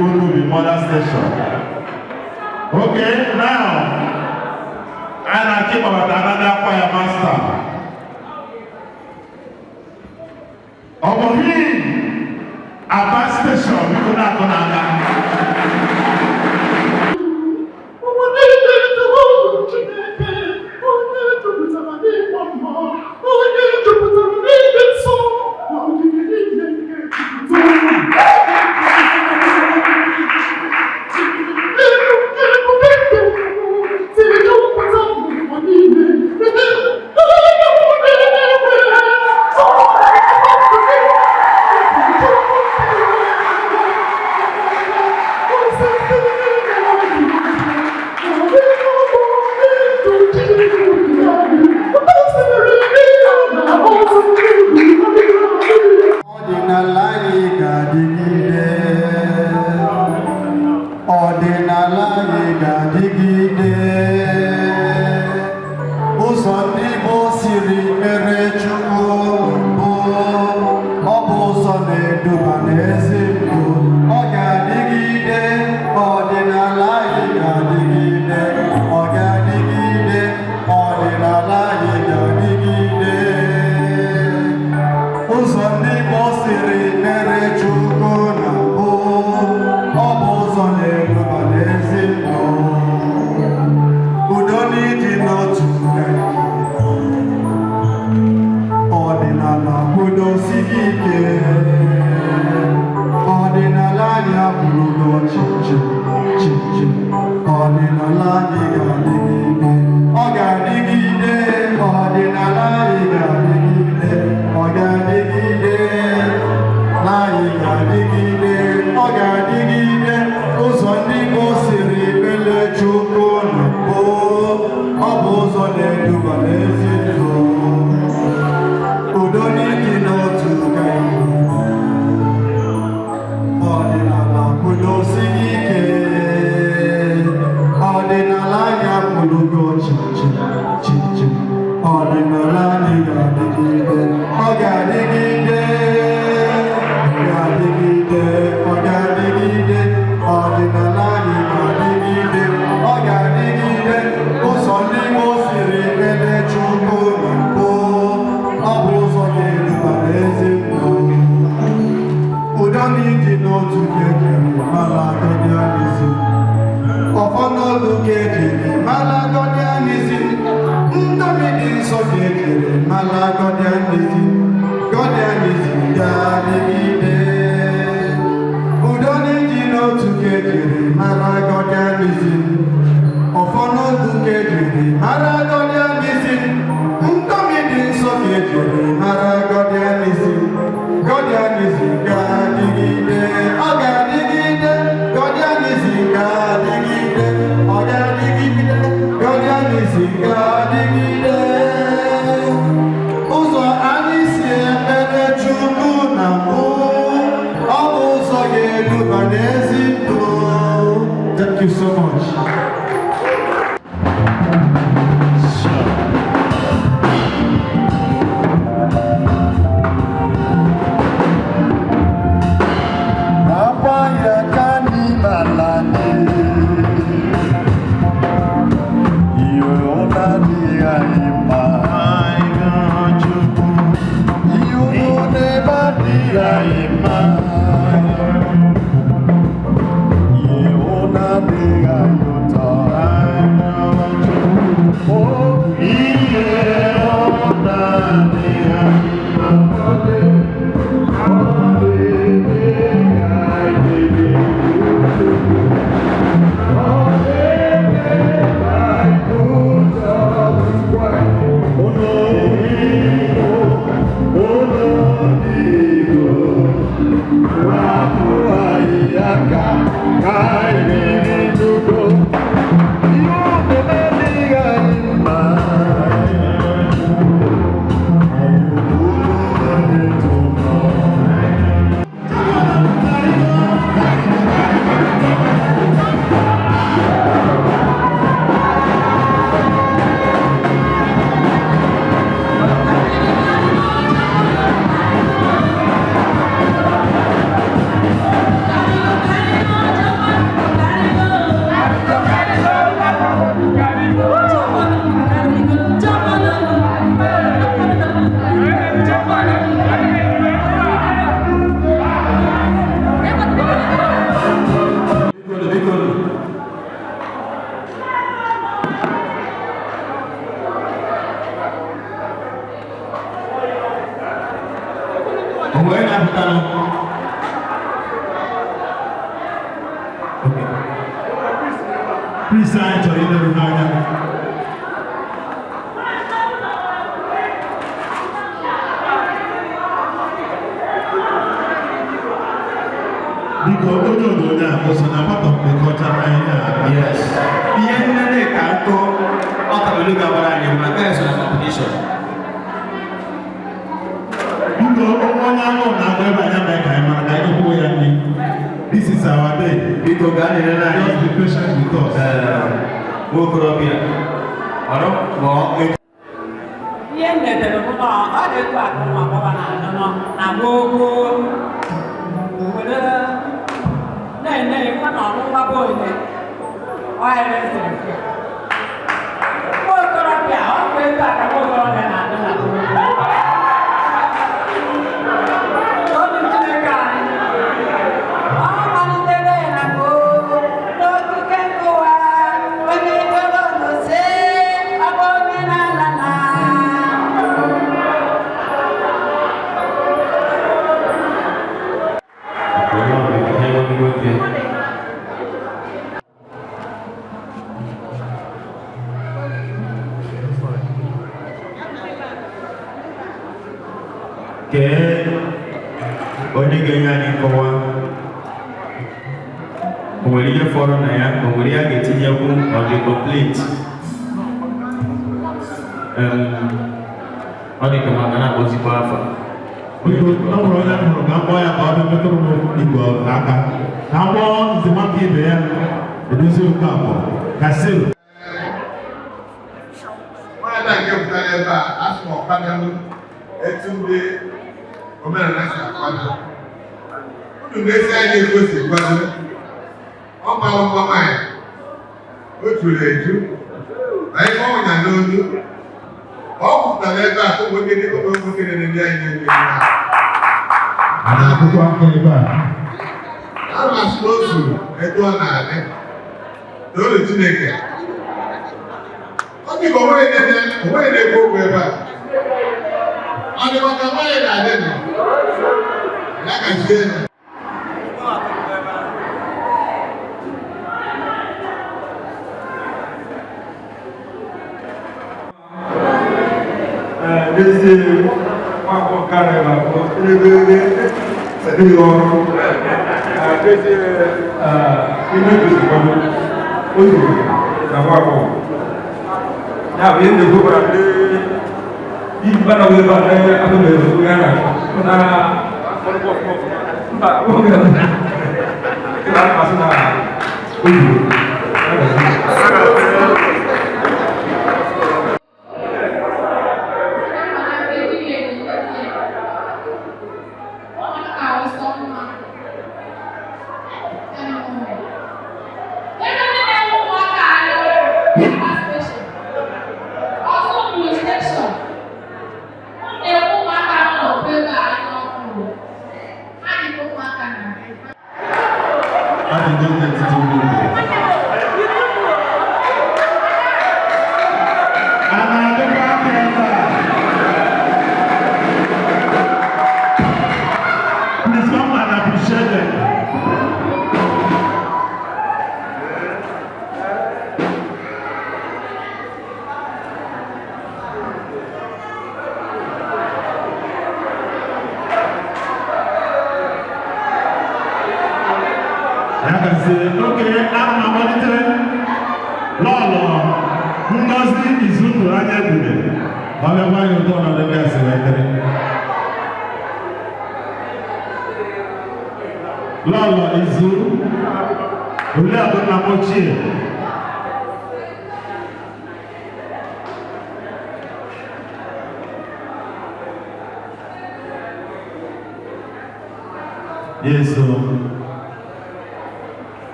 Unubi Mother Station. Okay, now, I na-achọ ịkpọbata another choir master. Ọ bụ him, Aba Station, biko na-akụ n'aka. Ụwa niile tụrụ Chineke, onye jupụtara n'ịgba mmụọ, onye jupụtara n'ịdị nsọ, na ogige niile nke jupụtara. Ebube nke Chukwu siri jupụta n'ụwa niile. Ọdịnala anyị ga-adịgide. Ọdịnala anyị ga-adịgide. Ụzọ ndị Igbo siri mere Chukwu mbụ, ọ bụ ụzọ na-eduba n'ezi ndụ. Ọ ga-adịgide. Ọdịnala anyị ga-adịgide. Ọ ga-adịgide. Ọdịnala anyị ga-adịgide. Ụzọ ndị Igbo siri mere Chukwu na mbụ, ọ bụ ụzọ na-eduba n'ezi ndụ. Udo na ịdị n'otu ka ọdịnala kwudosiri ike. Ọdịnala anyị abụrụgo chichi chichi. Ọdịnala anyị ga-adịgide. Ọ ga-adịgide. Ọdịnala anyị ga-adịgide. Ọ ga-adịgide. Na anyị ga-adịgide. Ọ ga-adịgide. Ụzọ ndị Igbo siri mele Chukwu na mbụ, ọ bụ ụzọ na-eduba n'ezi ndụ. Udo n'ịdị n'otu ka anyị ọdịnala kwudosiri ike. Ọdịnala anyị akwụlugo chichi chichi. Ọdịnala anyị ga-adịgide. Ọ ga-adịgide. Ga-adịgide. Ọ ga-adịgide. Ọdịnala anyị ga-adịgide. Ọ ga-adịgide. Ụzọ ndị Igbo siri mele Chukwu na mbụ, ọ bụ ụzọ ga-eduba n'ezi ndụ. Udo na ịdị n'otu ka ejiri mara Godianism. Ọfọ n'olu ka ejiri mara Godianism. Ndomi dị nsọ ka ejiri mara Godianism. Godianism ga-adịgide. Udo na ịdị n'otu ka ejiri mara Godianism. Ọfọ n'olu ka ejiri mara Godianism. Ndomi dị nsọ ka ejiri mara Godianism. Godianism ga-adịgide. Ọ ga-adịgide. Godianism ga-adịgide. Ọ ga-adịgide. Godianism ga-adịgide. Ụzọ anyị si ekpere Chukwu na mbụ, ọ bụ ụzọ ga-eduba n'ezi ndụ. Thank you so much. Onwe na-apụtanụ. Priest anyị chọrọ ileru n'anya. Biko onye onyonyo a o so na part of the cultural ihe a? Yes. Ihe nnene ka nkụ ọ kabelu gabara anyị bụ na nke so na competition. Biko onye anụ na-agụ ebe anya mee ka anyị mara ka anyị kwuo ya nri. This is our day. Biko gaa na-elele anyị. Just be patient with us. Nwa okorobịa ọrụ ma ọ Ihe m letere bụ na ọ dị etu akụ nwa agbọghọ na-anọ nọ na gboo gboo were na-ene nwa na ọnụ nwa bụ onye ọhịrị siri fịa nwa okorobịa ọ bụ etu aka nwa okorobịa na-adị na gboo gboo. Obi Chineke anyị, ọ malitere na gboo n'okike nke ụwa, onye doro n'ose, ọ bụ omenala na Kee onye ga-enye anyị nkọwa o nwere ihe fọrọ na ya, o nwere ihe a ga-etinyekwu, ọ dị complete. Ọ dị ka maka na-akpọzikwa afa. Biko, ọ bụrụ onye m hụrụ ka m kpọọ ya ka ọ bịa metụrụ m igwe aka ka m kpọọ nze nwata ibe ya edozi oke abụọ kasịrị. Nwaanyị nke pụtara ebe a, asị m ọkwadalụ etu ndị omenala si akwado. Unu na-esi anya etu o si kwado. Ọ mara mma nwaanyị, o juru eju, na ihe ọ nya n'olu. Ọ pụtara ebe a ka ụmụ nwoke dị ụmụ nwoke na-enye anyị enye ya. A na-akụkọ aka ebe a. A na-asị na o zuru etu ọ na-adị. Toonu Chineke. Ọ dị ka o nweghị na-ekwu okwu ebe a. Ọ dị maka nwaanyị na-adị nọ. Ya gazie ya. N'ezie, nwa agbọghọ nke a na-ebe abụọ, ebe adịghị ọrụ. N'ezie, ihe gosikwado o zuru na nwa agbọghọ. Ya bụ ihe na-ekwu gwara ndị mba na ebe a na abụ na ezu ya na na mba nwoke na asị na Adịgo n'etiti ndị Igbo. A na-adịkwa aka ebe a? Please come and appreciate them. Ya gazie, oke ana m amalite lọlọ Ngozi Izundụ anya ebube ọ bịakwa anyị ụtọ ọnọdụ ndị a si wee dịrị. Lọlọ Izu, Oriakụ nna m ochie. Yes, sir.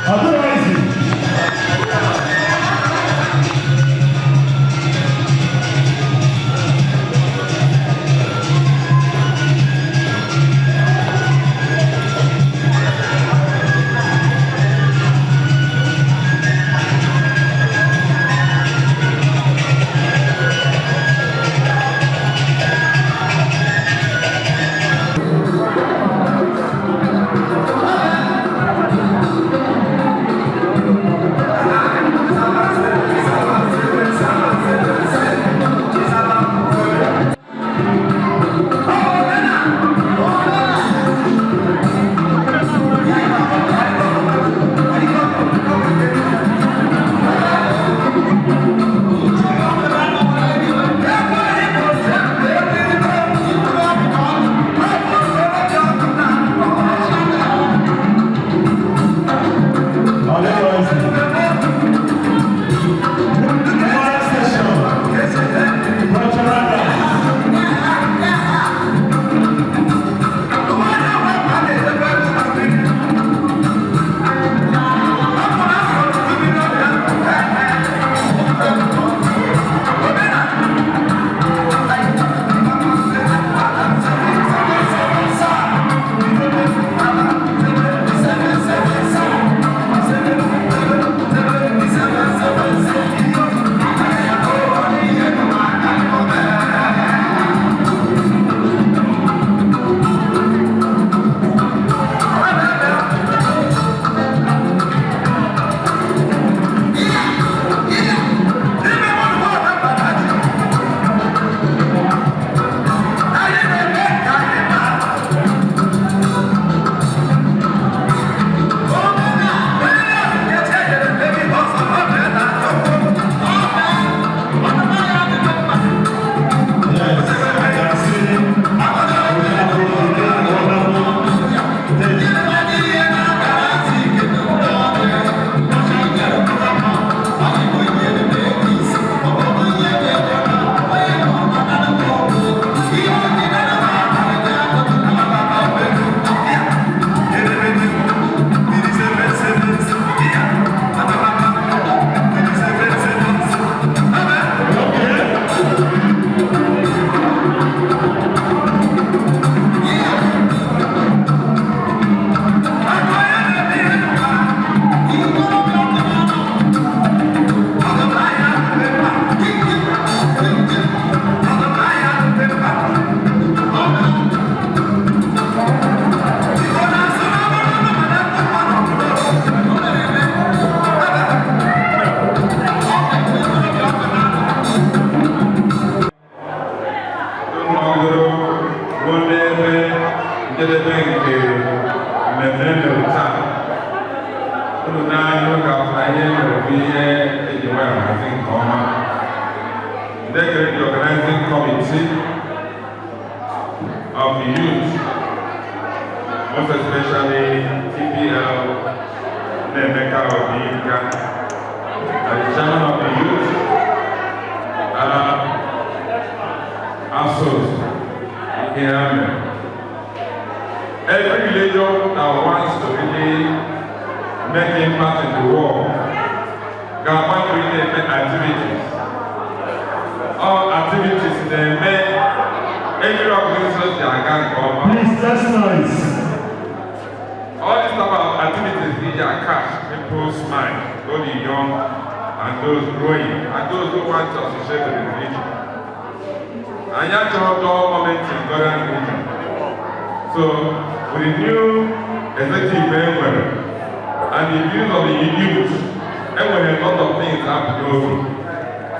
Otherwise, Thank you. Committee of the youth, most especially TPL Nnemeka Obinka, and the chairman of the youth, ASOS, Ihame. Every religion that wants to really make impact in the world ga-agba really eme activities. All activities na-eme every organization ji aga nke ọma. Please, less noise. All these type of activities need to catch people's mind, both the young and those growing, and those who want to associate with the religion. Anyị achọghị dull moment in Godian religion. So, with the new executive enwere and the views of the youth, enwere a lot of things happen n'oge.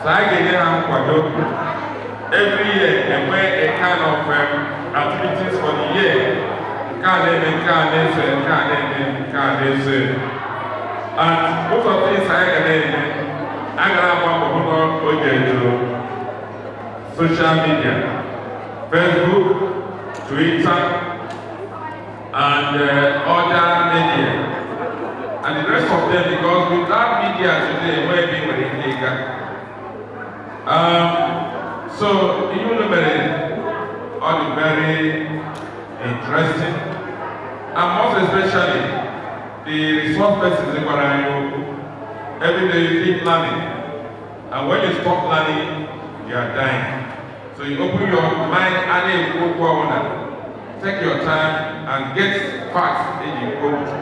So anyị ga-enye ha nkwado. Every year, enwe a kind of activities for the year. Nke a na-eme, nke a na-eso, nke a na-eme, nke a na-eso. And most of things anyị ga na-eme, a ga na-agba mbọ hụ na o jere social media, Facebook, Twitter, and other media. And the rest of them, because without media today, where be nwere ike ịga. So, ihe unu mere ọ dị very interesting, and most especially the resource persons gwara anyị okwu. Every day you keep learning, and when you stop learning, you are dying. So you open your mind a na-ekwu okwu ọbụla, take your time and get facts eji ekwu okwu.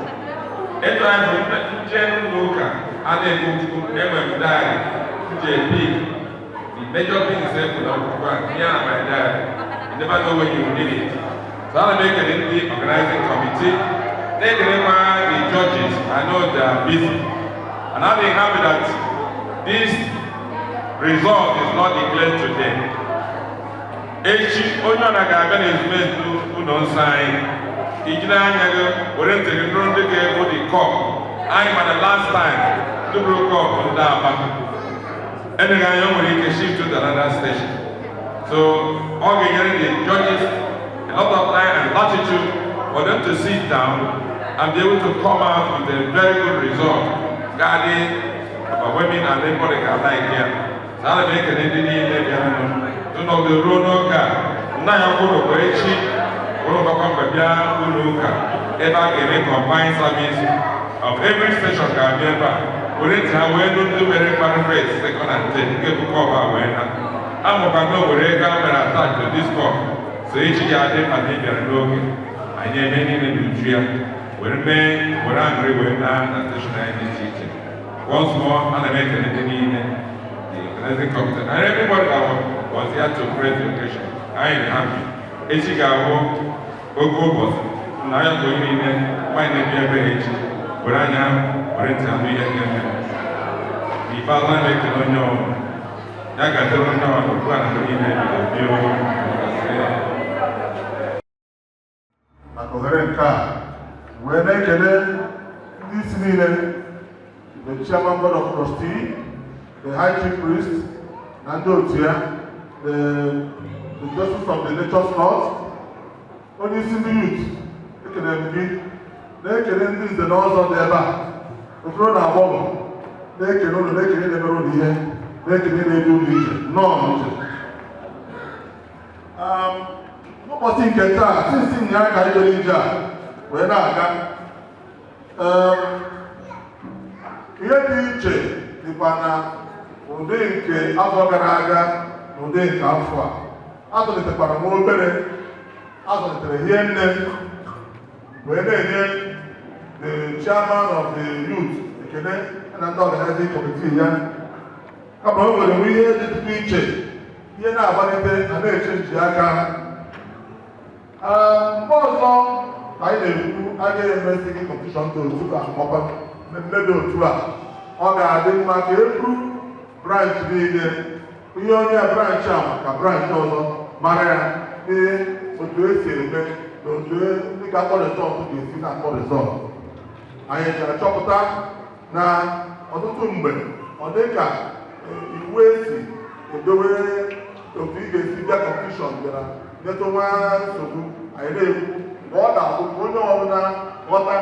Etu anyị bụ nje n'ụlọ ụka a na-ekwu okwu, enwere m diary nje pick the major things ekwu na akwụkwọ a tinye na my diary. You never know when you will need it. So ana m ekele ndị organizing committee, na-ekelekwa the judges. I know they are busy, and I'm happy that this result is not declared today. Echi onye ọ na ga-abịa n'ezumezu ụlọ nsọ anyị, ijiri anya gị were ntị gị nụrụ ndị ga-ebu the cup anyị. Mana last time ndị buru cup ndị Aba, eleghị anya o nwere ike shift to another station. So ọ ga-enyere the judges a lot of time and latitude for them to sit down and be able to come out with a very good result ga-adị overwhelming and everybody ga-like ya. So ana m ekele ndị niile bịaranụ n'ọdụ ruo n'oge a. Nna ya kwuru bụ echi ụlọ gbakọ mgbe bịa ụlọ ụka ebe a ga-eme combined service of every station ga-abịa ebe a were ntị ha wee nụ ndị mere mkparị first, second and third nke bụ cup a wee na amụkwa na o were ego a mere attach to this cup. So echi ga-adị mkpa na ị bịara n'oge, anyị eme niile n'uju ya were mee were aṅụrị wee na na station anyị dị iche iche. Once more, ana m ekele ndị niile, the organizing committee and everybody that was here to grace the occasion. Anyị dị happy. Echi ga-abụ oge ụbọchị na ya bụ onye niile nwaanyị na-ebi ebe echi were anya were ntị anụ ihe ga-eme. N'ikpeazụ, ana m ekele onye ọbụla. Ya ga-adịrị onye ọbụla ugbu a na mgbe niile ebighị ebi. Maka ohere nke a wee na-ekele ndị isi niile, the chairman board of trustee, the high chief priest na ndị otu ya, the justice of the nature's north, onye isi ndị youth, ekele m gị. Na-ekele ndị nze na ọzọ dị ebe a, okoro na agbọghọ, na-ekele ụlọ, na-ekele na-emere ụlọ ihe, na-ekele na-edu ụlọ ije nnọọ ije. N'ụbọchị nke taa, sinsi nya ka anyị jere ije a wee na-aga, ihe dị iche dịkwa na ụdị nke afọ gara aga na ụdị nke afọ a. Azụlitekwara nwa obere, azụlitere hie nne wee na-enye the chairman of the youth ekele na ndị organizing committee ya. Kama o nwere nwe ihe dị iche, ihe na-agbalite na na-eche nji aka. Mgbe ọzọ ka anyị na-ekwu a ga-emesi gị competition dị otu a makwa mmemme dị otu a, ọ ga-adị mma ka e buru branch niile, ihe onye branch a maka branch ọzọ mara ya ee otu esi eme na otu ndị ga-akpọ result ga-esi na-akpọ result. Anyị ga-achọpụta na ọtụtụ mgbe ọ dị ka iwu esi edowe otu ị ga-esi bịara nyetụ nwa nsogbu. Anyị na-ekwu mgbe ọ ga-abụ ka onye ọbụla ghọta,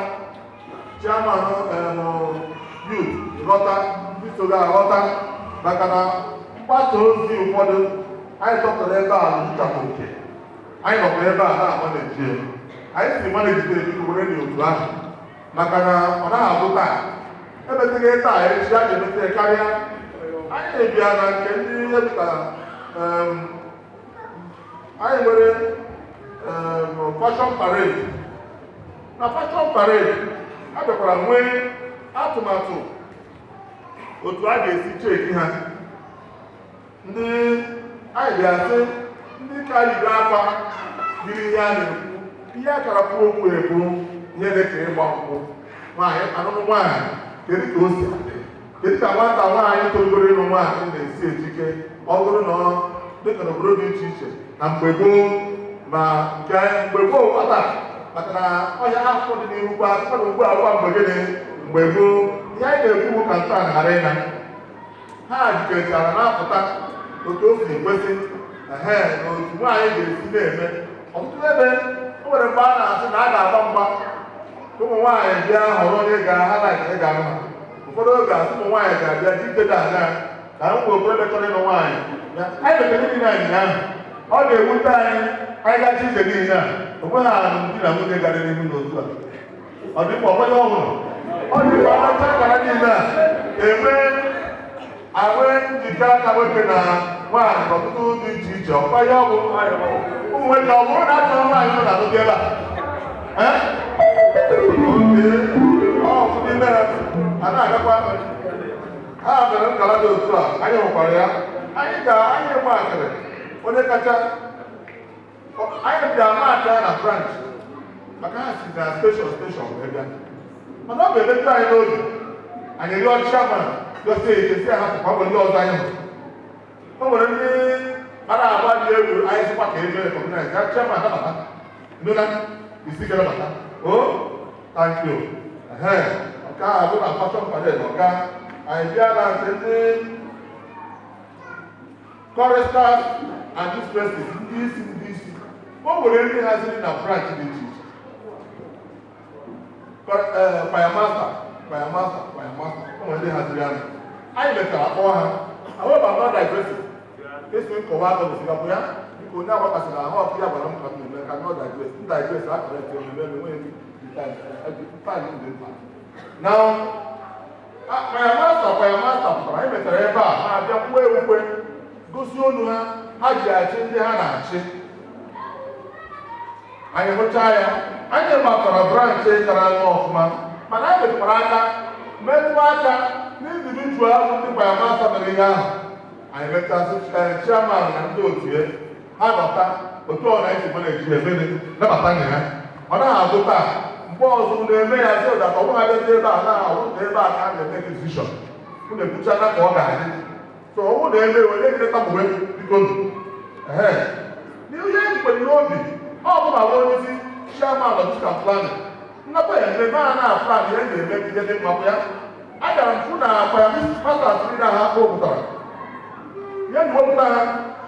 chairman youth ghọta, ndị so ga-aghọta, maka na mgbasa ozi ụfọdụ anyị chọpụtara ebe a zụchapụ oke anyị nọkwa ebe a na-agba na-eji anyị si manejide biko were dị otu ahụ, maka na ọ naghị abụ taa emeteghị taa, echi a ga-emete karịa. Anyị bịa na nke ndị ihe dịka anyị nwere fashion parade. Na fashion parade, a bịakwara nwee atụmatụ otu a ga-esi cheki ha. Ndị anyị bịa sị ndị ka yiri akwa yiri ihe a na-ekwu, ihe akara kwuo okwu ekwu, ihe dịka ịgba nkwụ nwaanyị, anụnụ nwaanyị, kedu ka o si adị, kedu ka nwata nwaanyị torugoro ịlụ nwaanyị na-esi ejike, ọ bụrụ na ọ dịka n'obodo dị iche iche na mgbe gboo, ma nke mgbe gboo nwata, maka na ọhịa afọ dị n'ihu kwa asịkwa na ugbu a gwa mgbe gịnị mgbe gboo. Ihe anyị na-ekwu bụ ka ntọala ghara ịna ha jikọchara na-apụta otu o si kwesị, ehe, na otu nwaanyị ga-esi na-eme. Ọtụtụ ebe o nwere mgbe a na-asị na a ga-agba mgba, ụmụ nwaanyị bịa họrọ onye ga-ha like ị ga-ahụ ha. Ụfọdụ oge asị ụmụ nwaanyị ga-abịa jikede aga ka m nwee okorobịa chọrọ ịlụ nwaanyị. Anyị metere niile anyị ahụ, ọ ga-ewute anyị. Anyị gacha ije niile a, onwe ha alụmdi na nwunye gara n'ihu n'otu a, ọ dịkwa ọgbanye ọhụrụ, ọ dịkwa ọmacha akara niile a eme awe njikọ aka nwoke na nwaanyị n'ọtụtụ dị iche iche. Ọkwa ihe ọ bụ ụmụ nwoke, ọ bụrụ na achọrọ nwaanyị nọ na-alụ ebe a oke ọfụ n'ime ha a na-agakwa ha mere nkala dị otu a. Anyị hụkwara ya, anyị ga anyị makịrị onye kacha anyị bịa maakị ya na branch, maka ha si na station station wee bịa. Mana ọ ga-emetụ anyị n'obi, anyị rịọ chairman, rịọsie ike si ha pụkwa. Ọ bụ ndị ọzọ anyị hụrụ, o nwere ndị mara agba dị egwu, anyị sịkwa ka eme recognize ya. Chairman nabata nụna isi ga nabata o, thank you. Ehe, nke a bụ na fashion parade. Ọga anyị bịa na nke ndị choristers and mistresses, ndị isi, ndị isi, o nwere ndị haziri na branch dị iche iche, choir master, choir master, choir master, o nwere ndị haziri anyị. Anyị mechara kpọọ ha. However, I'm not digressing. Esi nkọwa akọ gosigapụ ya, biko, onye agbakasịrị ahụ ọkụ ya gwara m ka m na-eme ka not digress. M digress, a correct omume m enweghị time dị mkpa. Now, choir master, choir master pụtara. Anyị mechara ebe a, ha abịa kwuo ewukwe, gosi olu ha ha ji achị ndị ha na-achị. Anyị hụchaa ya, anyị gbakọrọ branch kara anya ọfụma, mana anyị metụkwara aka, metụ aka n'individual ahụ ndị choir master mere ihe ahụ. Anyị mechasị, chairman na ndị otu ya ha bata otu ọ na-esi mana-eji emere nabata na ya. Ọ naghị agụ taa, mgbe ọzọ unu eme ya sị ụda ka ọ bụghị abịazi ebe a na-ahụ na ebe a ka a na-eme decision, unu ekwuchana ka ọ ga-adị. So ọ bụrụ na eme onye gị tagbuwe, biko nụ. Ehe, n'ihe ejikwere n'obi, ọ bụ ma onye isi chairman logistics and planning nnapụ ya eme a na-plan ihe ga-eme ka ihe dị mma bụ ya. Agara m fụ na choir masters niile ha kpọpụtara ihe ji wepụta ha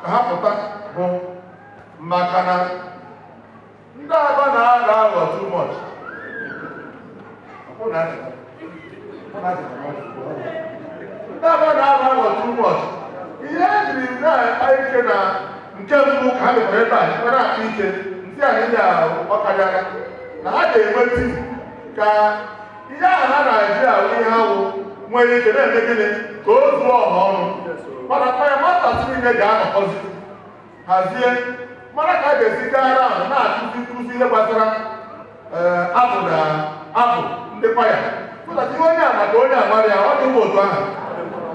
ka ha pụta bụ maka na ndị Aba na-aghọ aghọ too much. Ọ na-achị, ndị Aba na-aghọ aghọ too much. Ihe ejiri na-akpa ike na nke mbụ ka ha mekwara ebe a jikwara akpa ike ntị anyị ndị ọkarịara na ha ga-enwe team ka ihe ahụ ha na-eji ahụ ihe awụ nwere ike na-eme gịnị ka o zuo ọha ọnụ. Mana choir masters niile ga-anọkọzi hazie mara ka a ga-esi gaa round na-akụzi nkụzi ihe gbasara abụ na abụ ndị kwaya, so that ihe onye a maka onye amara ya, ọ dị mma otu ahụ.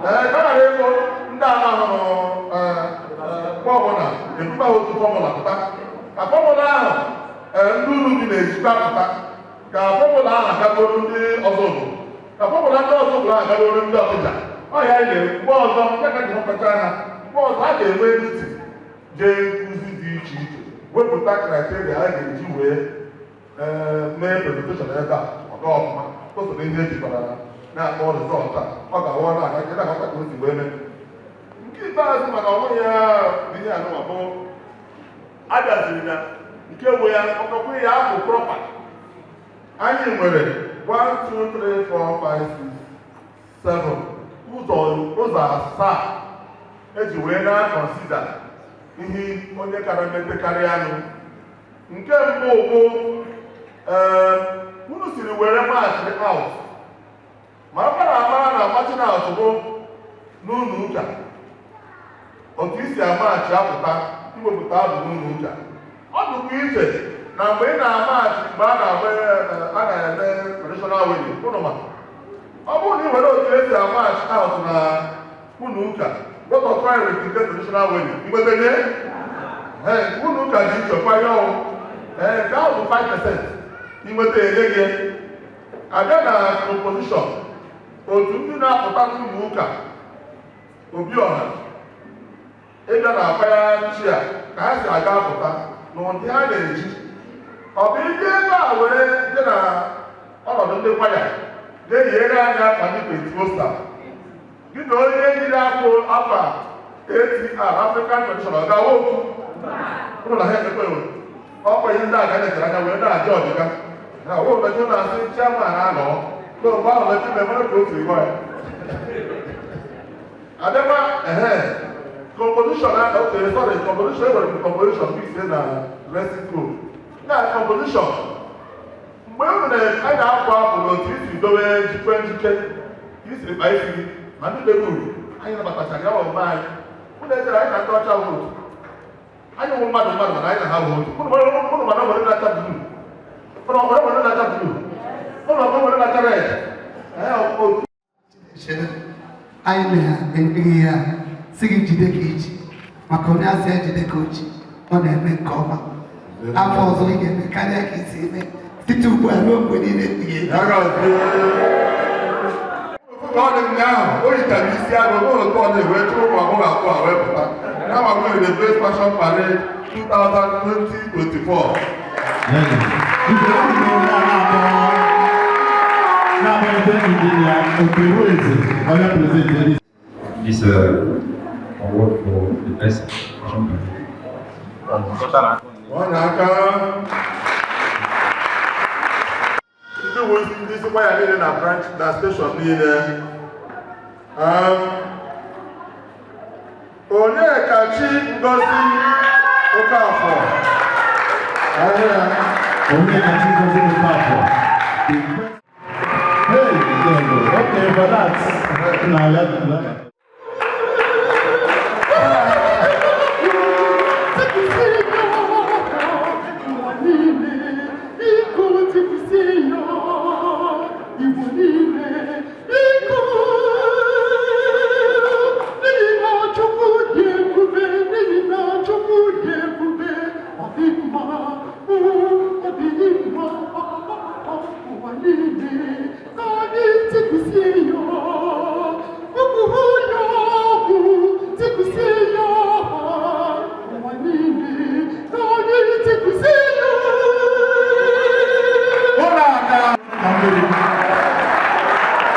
Ee, ka ghara ego ndị ama hụrụ mgbe ọbụla ebukwa otu formula pụta, ka formula ahụ ndị unu dị na-ejikwa pụta, ka formula ahụ agagoro ndị ọzọ obodo, ka formula ndị ọzọ obodo ahụ agagoro ndị ọkịja ọhịa. Anyị na-ekwu mgbe ọzọ ya ka ji hụkọcha ha. Mgbe ọzọ a ga-enwe meeting, jee nkụzi dị iche iche, wepụta criteria a ga-eji wee mee presentation ebe a, ọ ga ọfụma. O so n'ihe ejikwara na-akpọ result a, ọ ga-awụ na-aga nke na-aghọta ka o si wee mee. Nke ikpeazụ, mana ọ nweghị ya bụ ihe anụnwa bụ Abịaziri na nke bụ ya ọkọkwa ya abụ proper. Anyị nwere 1, 2, 3, 4, 5, 6, 7 ụzọ, ụzọ asaa eji wee na-consider ihe onye kara mete karịa anụ. Nke mbụ bụ unu siri were march out, ma a mara amara na marching out bụ n'ụlọ ụka. Otu isi amarch apụta iwepụta abụ n'ụlọ ụka, ọ dịkwa iche na mgbe ị na-amarch mgbe a na-agba a na-eme traditional wedding. Ụnụ ma ọ bụrụ na ị were otu esi amarch out na ụlọ ụka gwakọta ya with nke traditional wedding, mgbetenye ee ụlọ ụka dị iche kwanye ọnwụ. Ee, nke ahụ bụ 5% inweta enye gị. Abịa na composition, otu ndị na-apụta n'ụlọ ụka obi ọha ịbịa na akwaya chi a ka ha si aga apụta na ụdị ha na-eji, ọ bụ ịdị ebe a were dị na ọnọdụ ndị kwaya ga-eyiere anya akwa ndị Pentecostal gị na onye yiri akwụ akwa ATR, African Traditional, gawa okwu ụlọ na ha emekwa ewe. Ọkwa ihe ndị a ga na-echere anya wee na-aja ọdịga na ọwụ mmetụ na-asị chairman anọ mgbe ahụ metụ memere ka otu igwe ya abịakwa. Ehe, composition, okay, sorry, composition, enwere m composition mix na dressing code na composition. Mgbe unu na anyị na-akwa apụ n'otu isi dowe njikwe njike ka isiri kpa isi gị ma ndị bere uru anyị nabatachara ya ọmụme anyị. Unu echere anyị na ndị ọcha wụ otu, anyị wụ mmadụ mmadụ, mana anyị na ha wụ otu. Unu mana nwere na-acha blue, ụnụ nwere nwere na-acha blue, ụnụ nwere na-acha red. Ee, otu. Chere, anyị na-enye gị ihe a, si gị jide ka iji maka onye asị ya jide ka oji, ọ na-eme nke ọma. Afọ ọzọ ị ga-eme karịa ka isi eme site ugbu a ruo mgbe niile ebighị ebi. Ka ọ dị ụnyaahụ, o yichara isi agụ n'ụlọ tụọ na-ewe chụrụ ụmụ agbọghọ abụọ a wee pụta na magwere the Best Fashion Parade 2024. Na-akpọlite Injinia Okerueze, onye president. This award for the best fashion parade. Ọ na-aka ndị bụ ndị isi kwaya niile na branch na station niile. Onyekachi Ngozi Okafor. Ahịa. Onyekachi Ngozi Okafor. Hey, no, okay, for that. Now, let,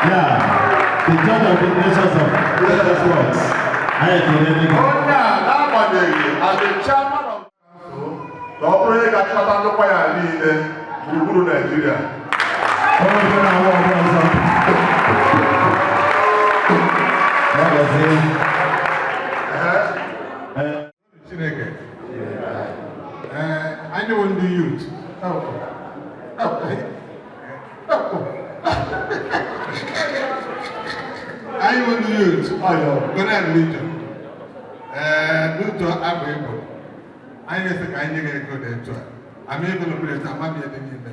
Yeah, the judge of the nations of precious words. Anyị ekele gị. Onye a, n'agbanyeghị as the chairman of council, ka ọ bụrụ onye ga-achịkọta ndị kwaya niile gburugburu Naijiria. Onye na-awụ ọbụla ọzọ. Ya gọzie. Ee. Chineke. Ee, anyị bụ ndị youth. Oh, oh, oh. Anyị bụ ndị youth Gọnel Legion. Ee, n'otu abụ ịbụ anyị na-ese ka anyị nye gị ego dị etu a. Ama ego n'okpuru etu ama m ihe dị n'ime.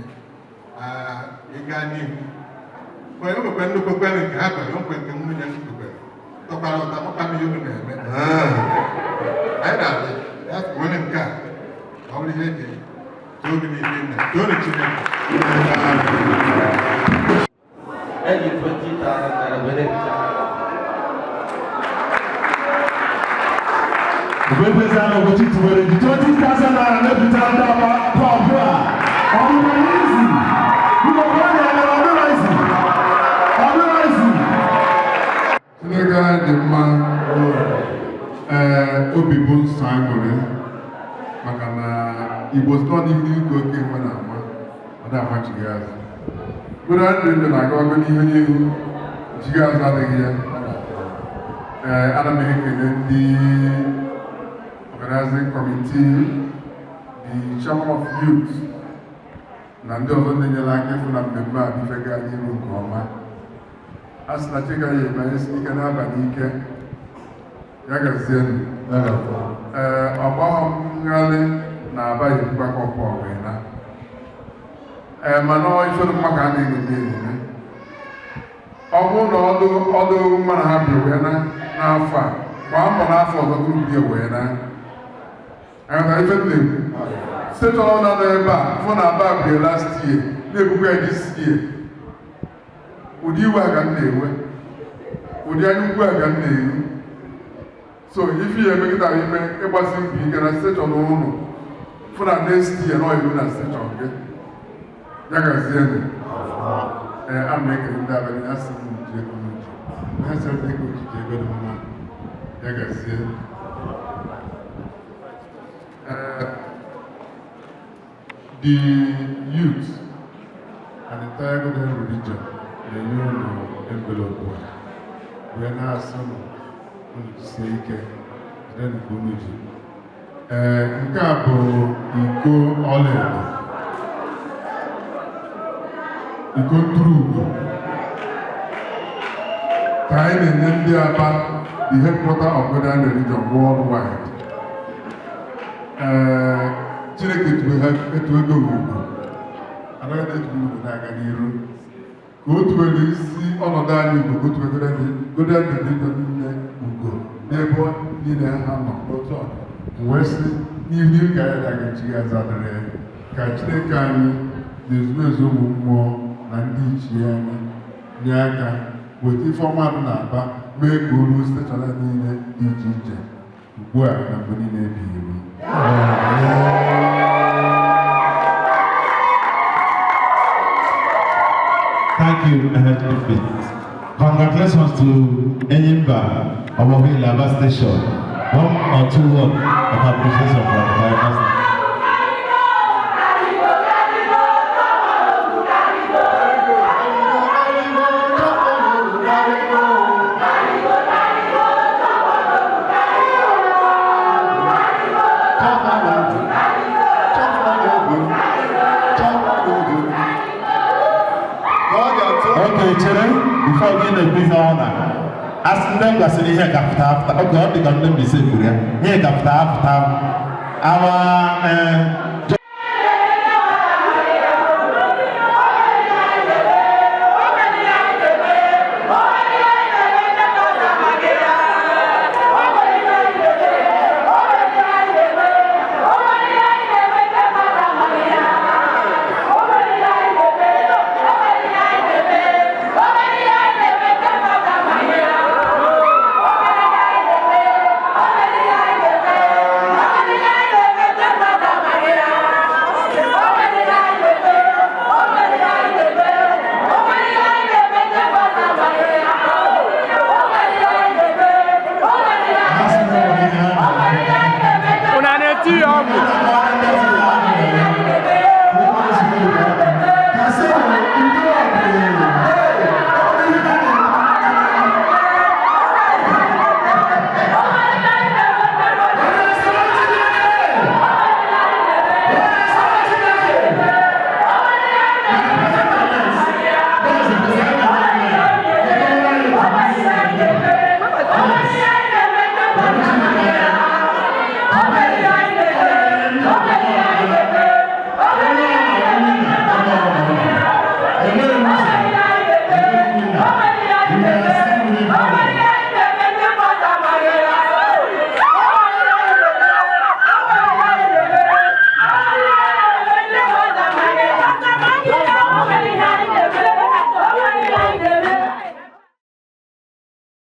Ee, ị gaa n'ihu. Kwere o nwekwe nnukwu kwere nke ha kwere, o nkwe nke nwunye m kwekwere. Tọkwara ụtọ amakwa m ihe unu na-eme. Anyị na-abịa ya were nke a ka ọ bụrụ ihe eji too gị n'ihe nna toonu Chineke. Eji 20,000 naira were bịa. Mgbe Ugochi tiwere ji 20,000 naira mepụta ndị ọba pọmpụ a. Ọ bụrụ izi. Biko, ka ọ na-eme ọ dịrọ izi. Ọ dịrọ izi. Chineke anyị dị mma. Ee, obi bụ nsọ aṅụrị. Maka na Igbo sị nọ n'ihu n'ihu oke nwe na-ama ọ na-amachighị azụ. Gordon Religion na-agawago n'ihu n'ihu, nchigha azụ adịghị ya. Ee, ana m ekele ndị organizing committee, the chairman of youth na ndị ọzọ ndị nyere aka ịfụ na mmemme a bụ ife gaa n'ihu nke ọma. A sị na chi gaghị eme anyị si ike n'abalị ike ya gazienụ. Ee, ọgbahọ nghalị na-aba ekwukwa kọpụ wee na ee, mana ọ ife dị mma ka a na-enye enye. Ọ bụrụ na ọdụ ọdụ mma na ha bịa wee na n'afọ a, gbaa mbọ n'afọ ọzọ group bịa wee na. Aghọtara ife m na-ekwu? Station ọ nọ ebe a fụ na Aba bịa last year na-ebukwa ya this year, ụdị iwe a ka m na-ewe, ụdị anya ukwu a ka m na-eru. So ife ya emekịta ime ịgbasi mbọ ike na station ụnụ, fụ na next year na ọ iwu na station gị. Ya gazienụ. Ee, ana m ekele ndị abalị asị m ji ego m ji ha sị m ego ji ego dị mma. Ya gazie. Ee, the youth and entire Godian Religion na-enye unu envelope a wee na-asị unu, unu jisie ike, jidenụ ka unu ji. Ee, nke a bụ iko ọlaedo, iko ntụrụ ugo ka anyị na-enye ndị Aba, the headquarter of Godian Religion worldwide. Ee, Chineke tuwe ha etu ego ugo anaghị na-etu ugo na-aga n'iru ka o tuwere isi ọnọdụ anyị ugo, ka o tuwe Godian Religion niile ugo n'ebe niile ha nọ otu ọ wee sị n'ihu n'ihu ka anyị na-aga echighị azụ adịrị ya. Ka Chineke anyị na ezumezu ụmụ mmụọ na ndị ichie anyị nye aka weta ife ọma dị na-aba, mee ka o ruo station niile dị iche iche ugbu a na mgbe niile ebighị ebi. Thank you, HFP. Congratulations to Enyimba Omobi Lava Station. One or two words of appreciation from the master. Okay, chere, before gị na-ekwu ọ na asị ndị m gwasịrị ihe gapụta apụta oge ọ dị ka ndị Mbaise kwuru ya, ihe gapụta apụta our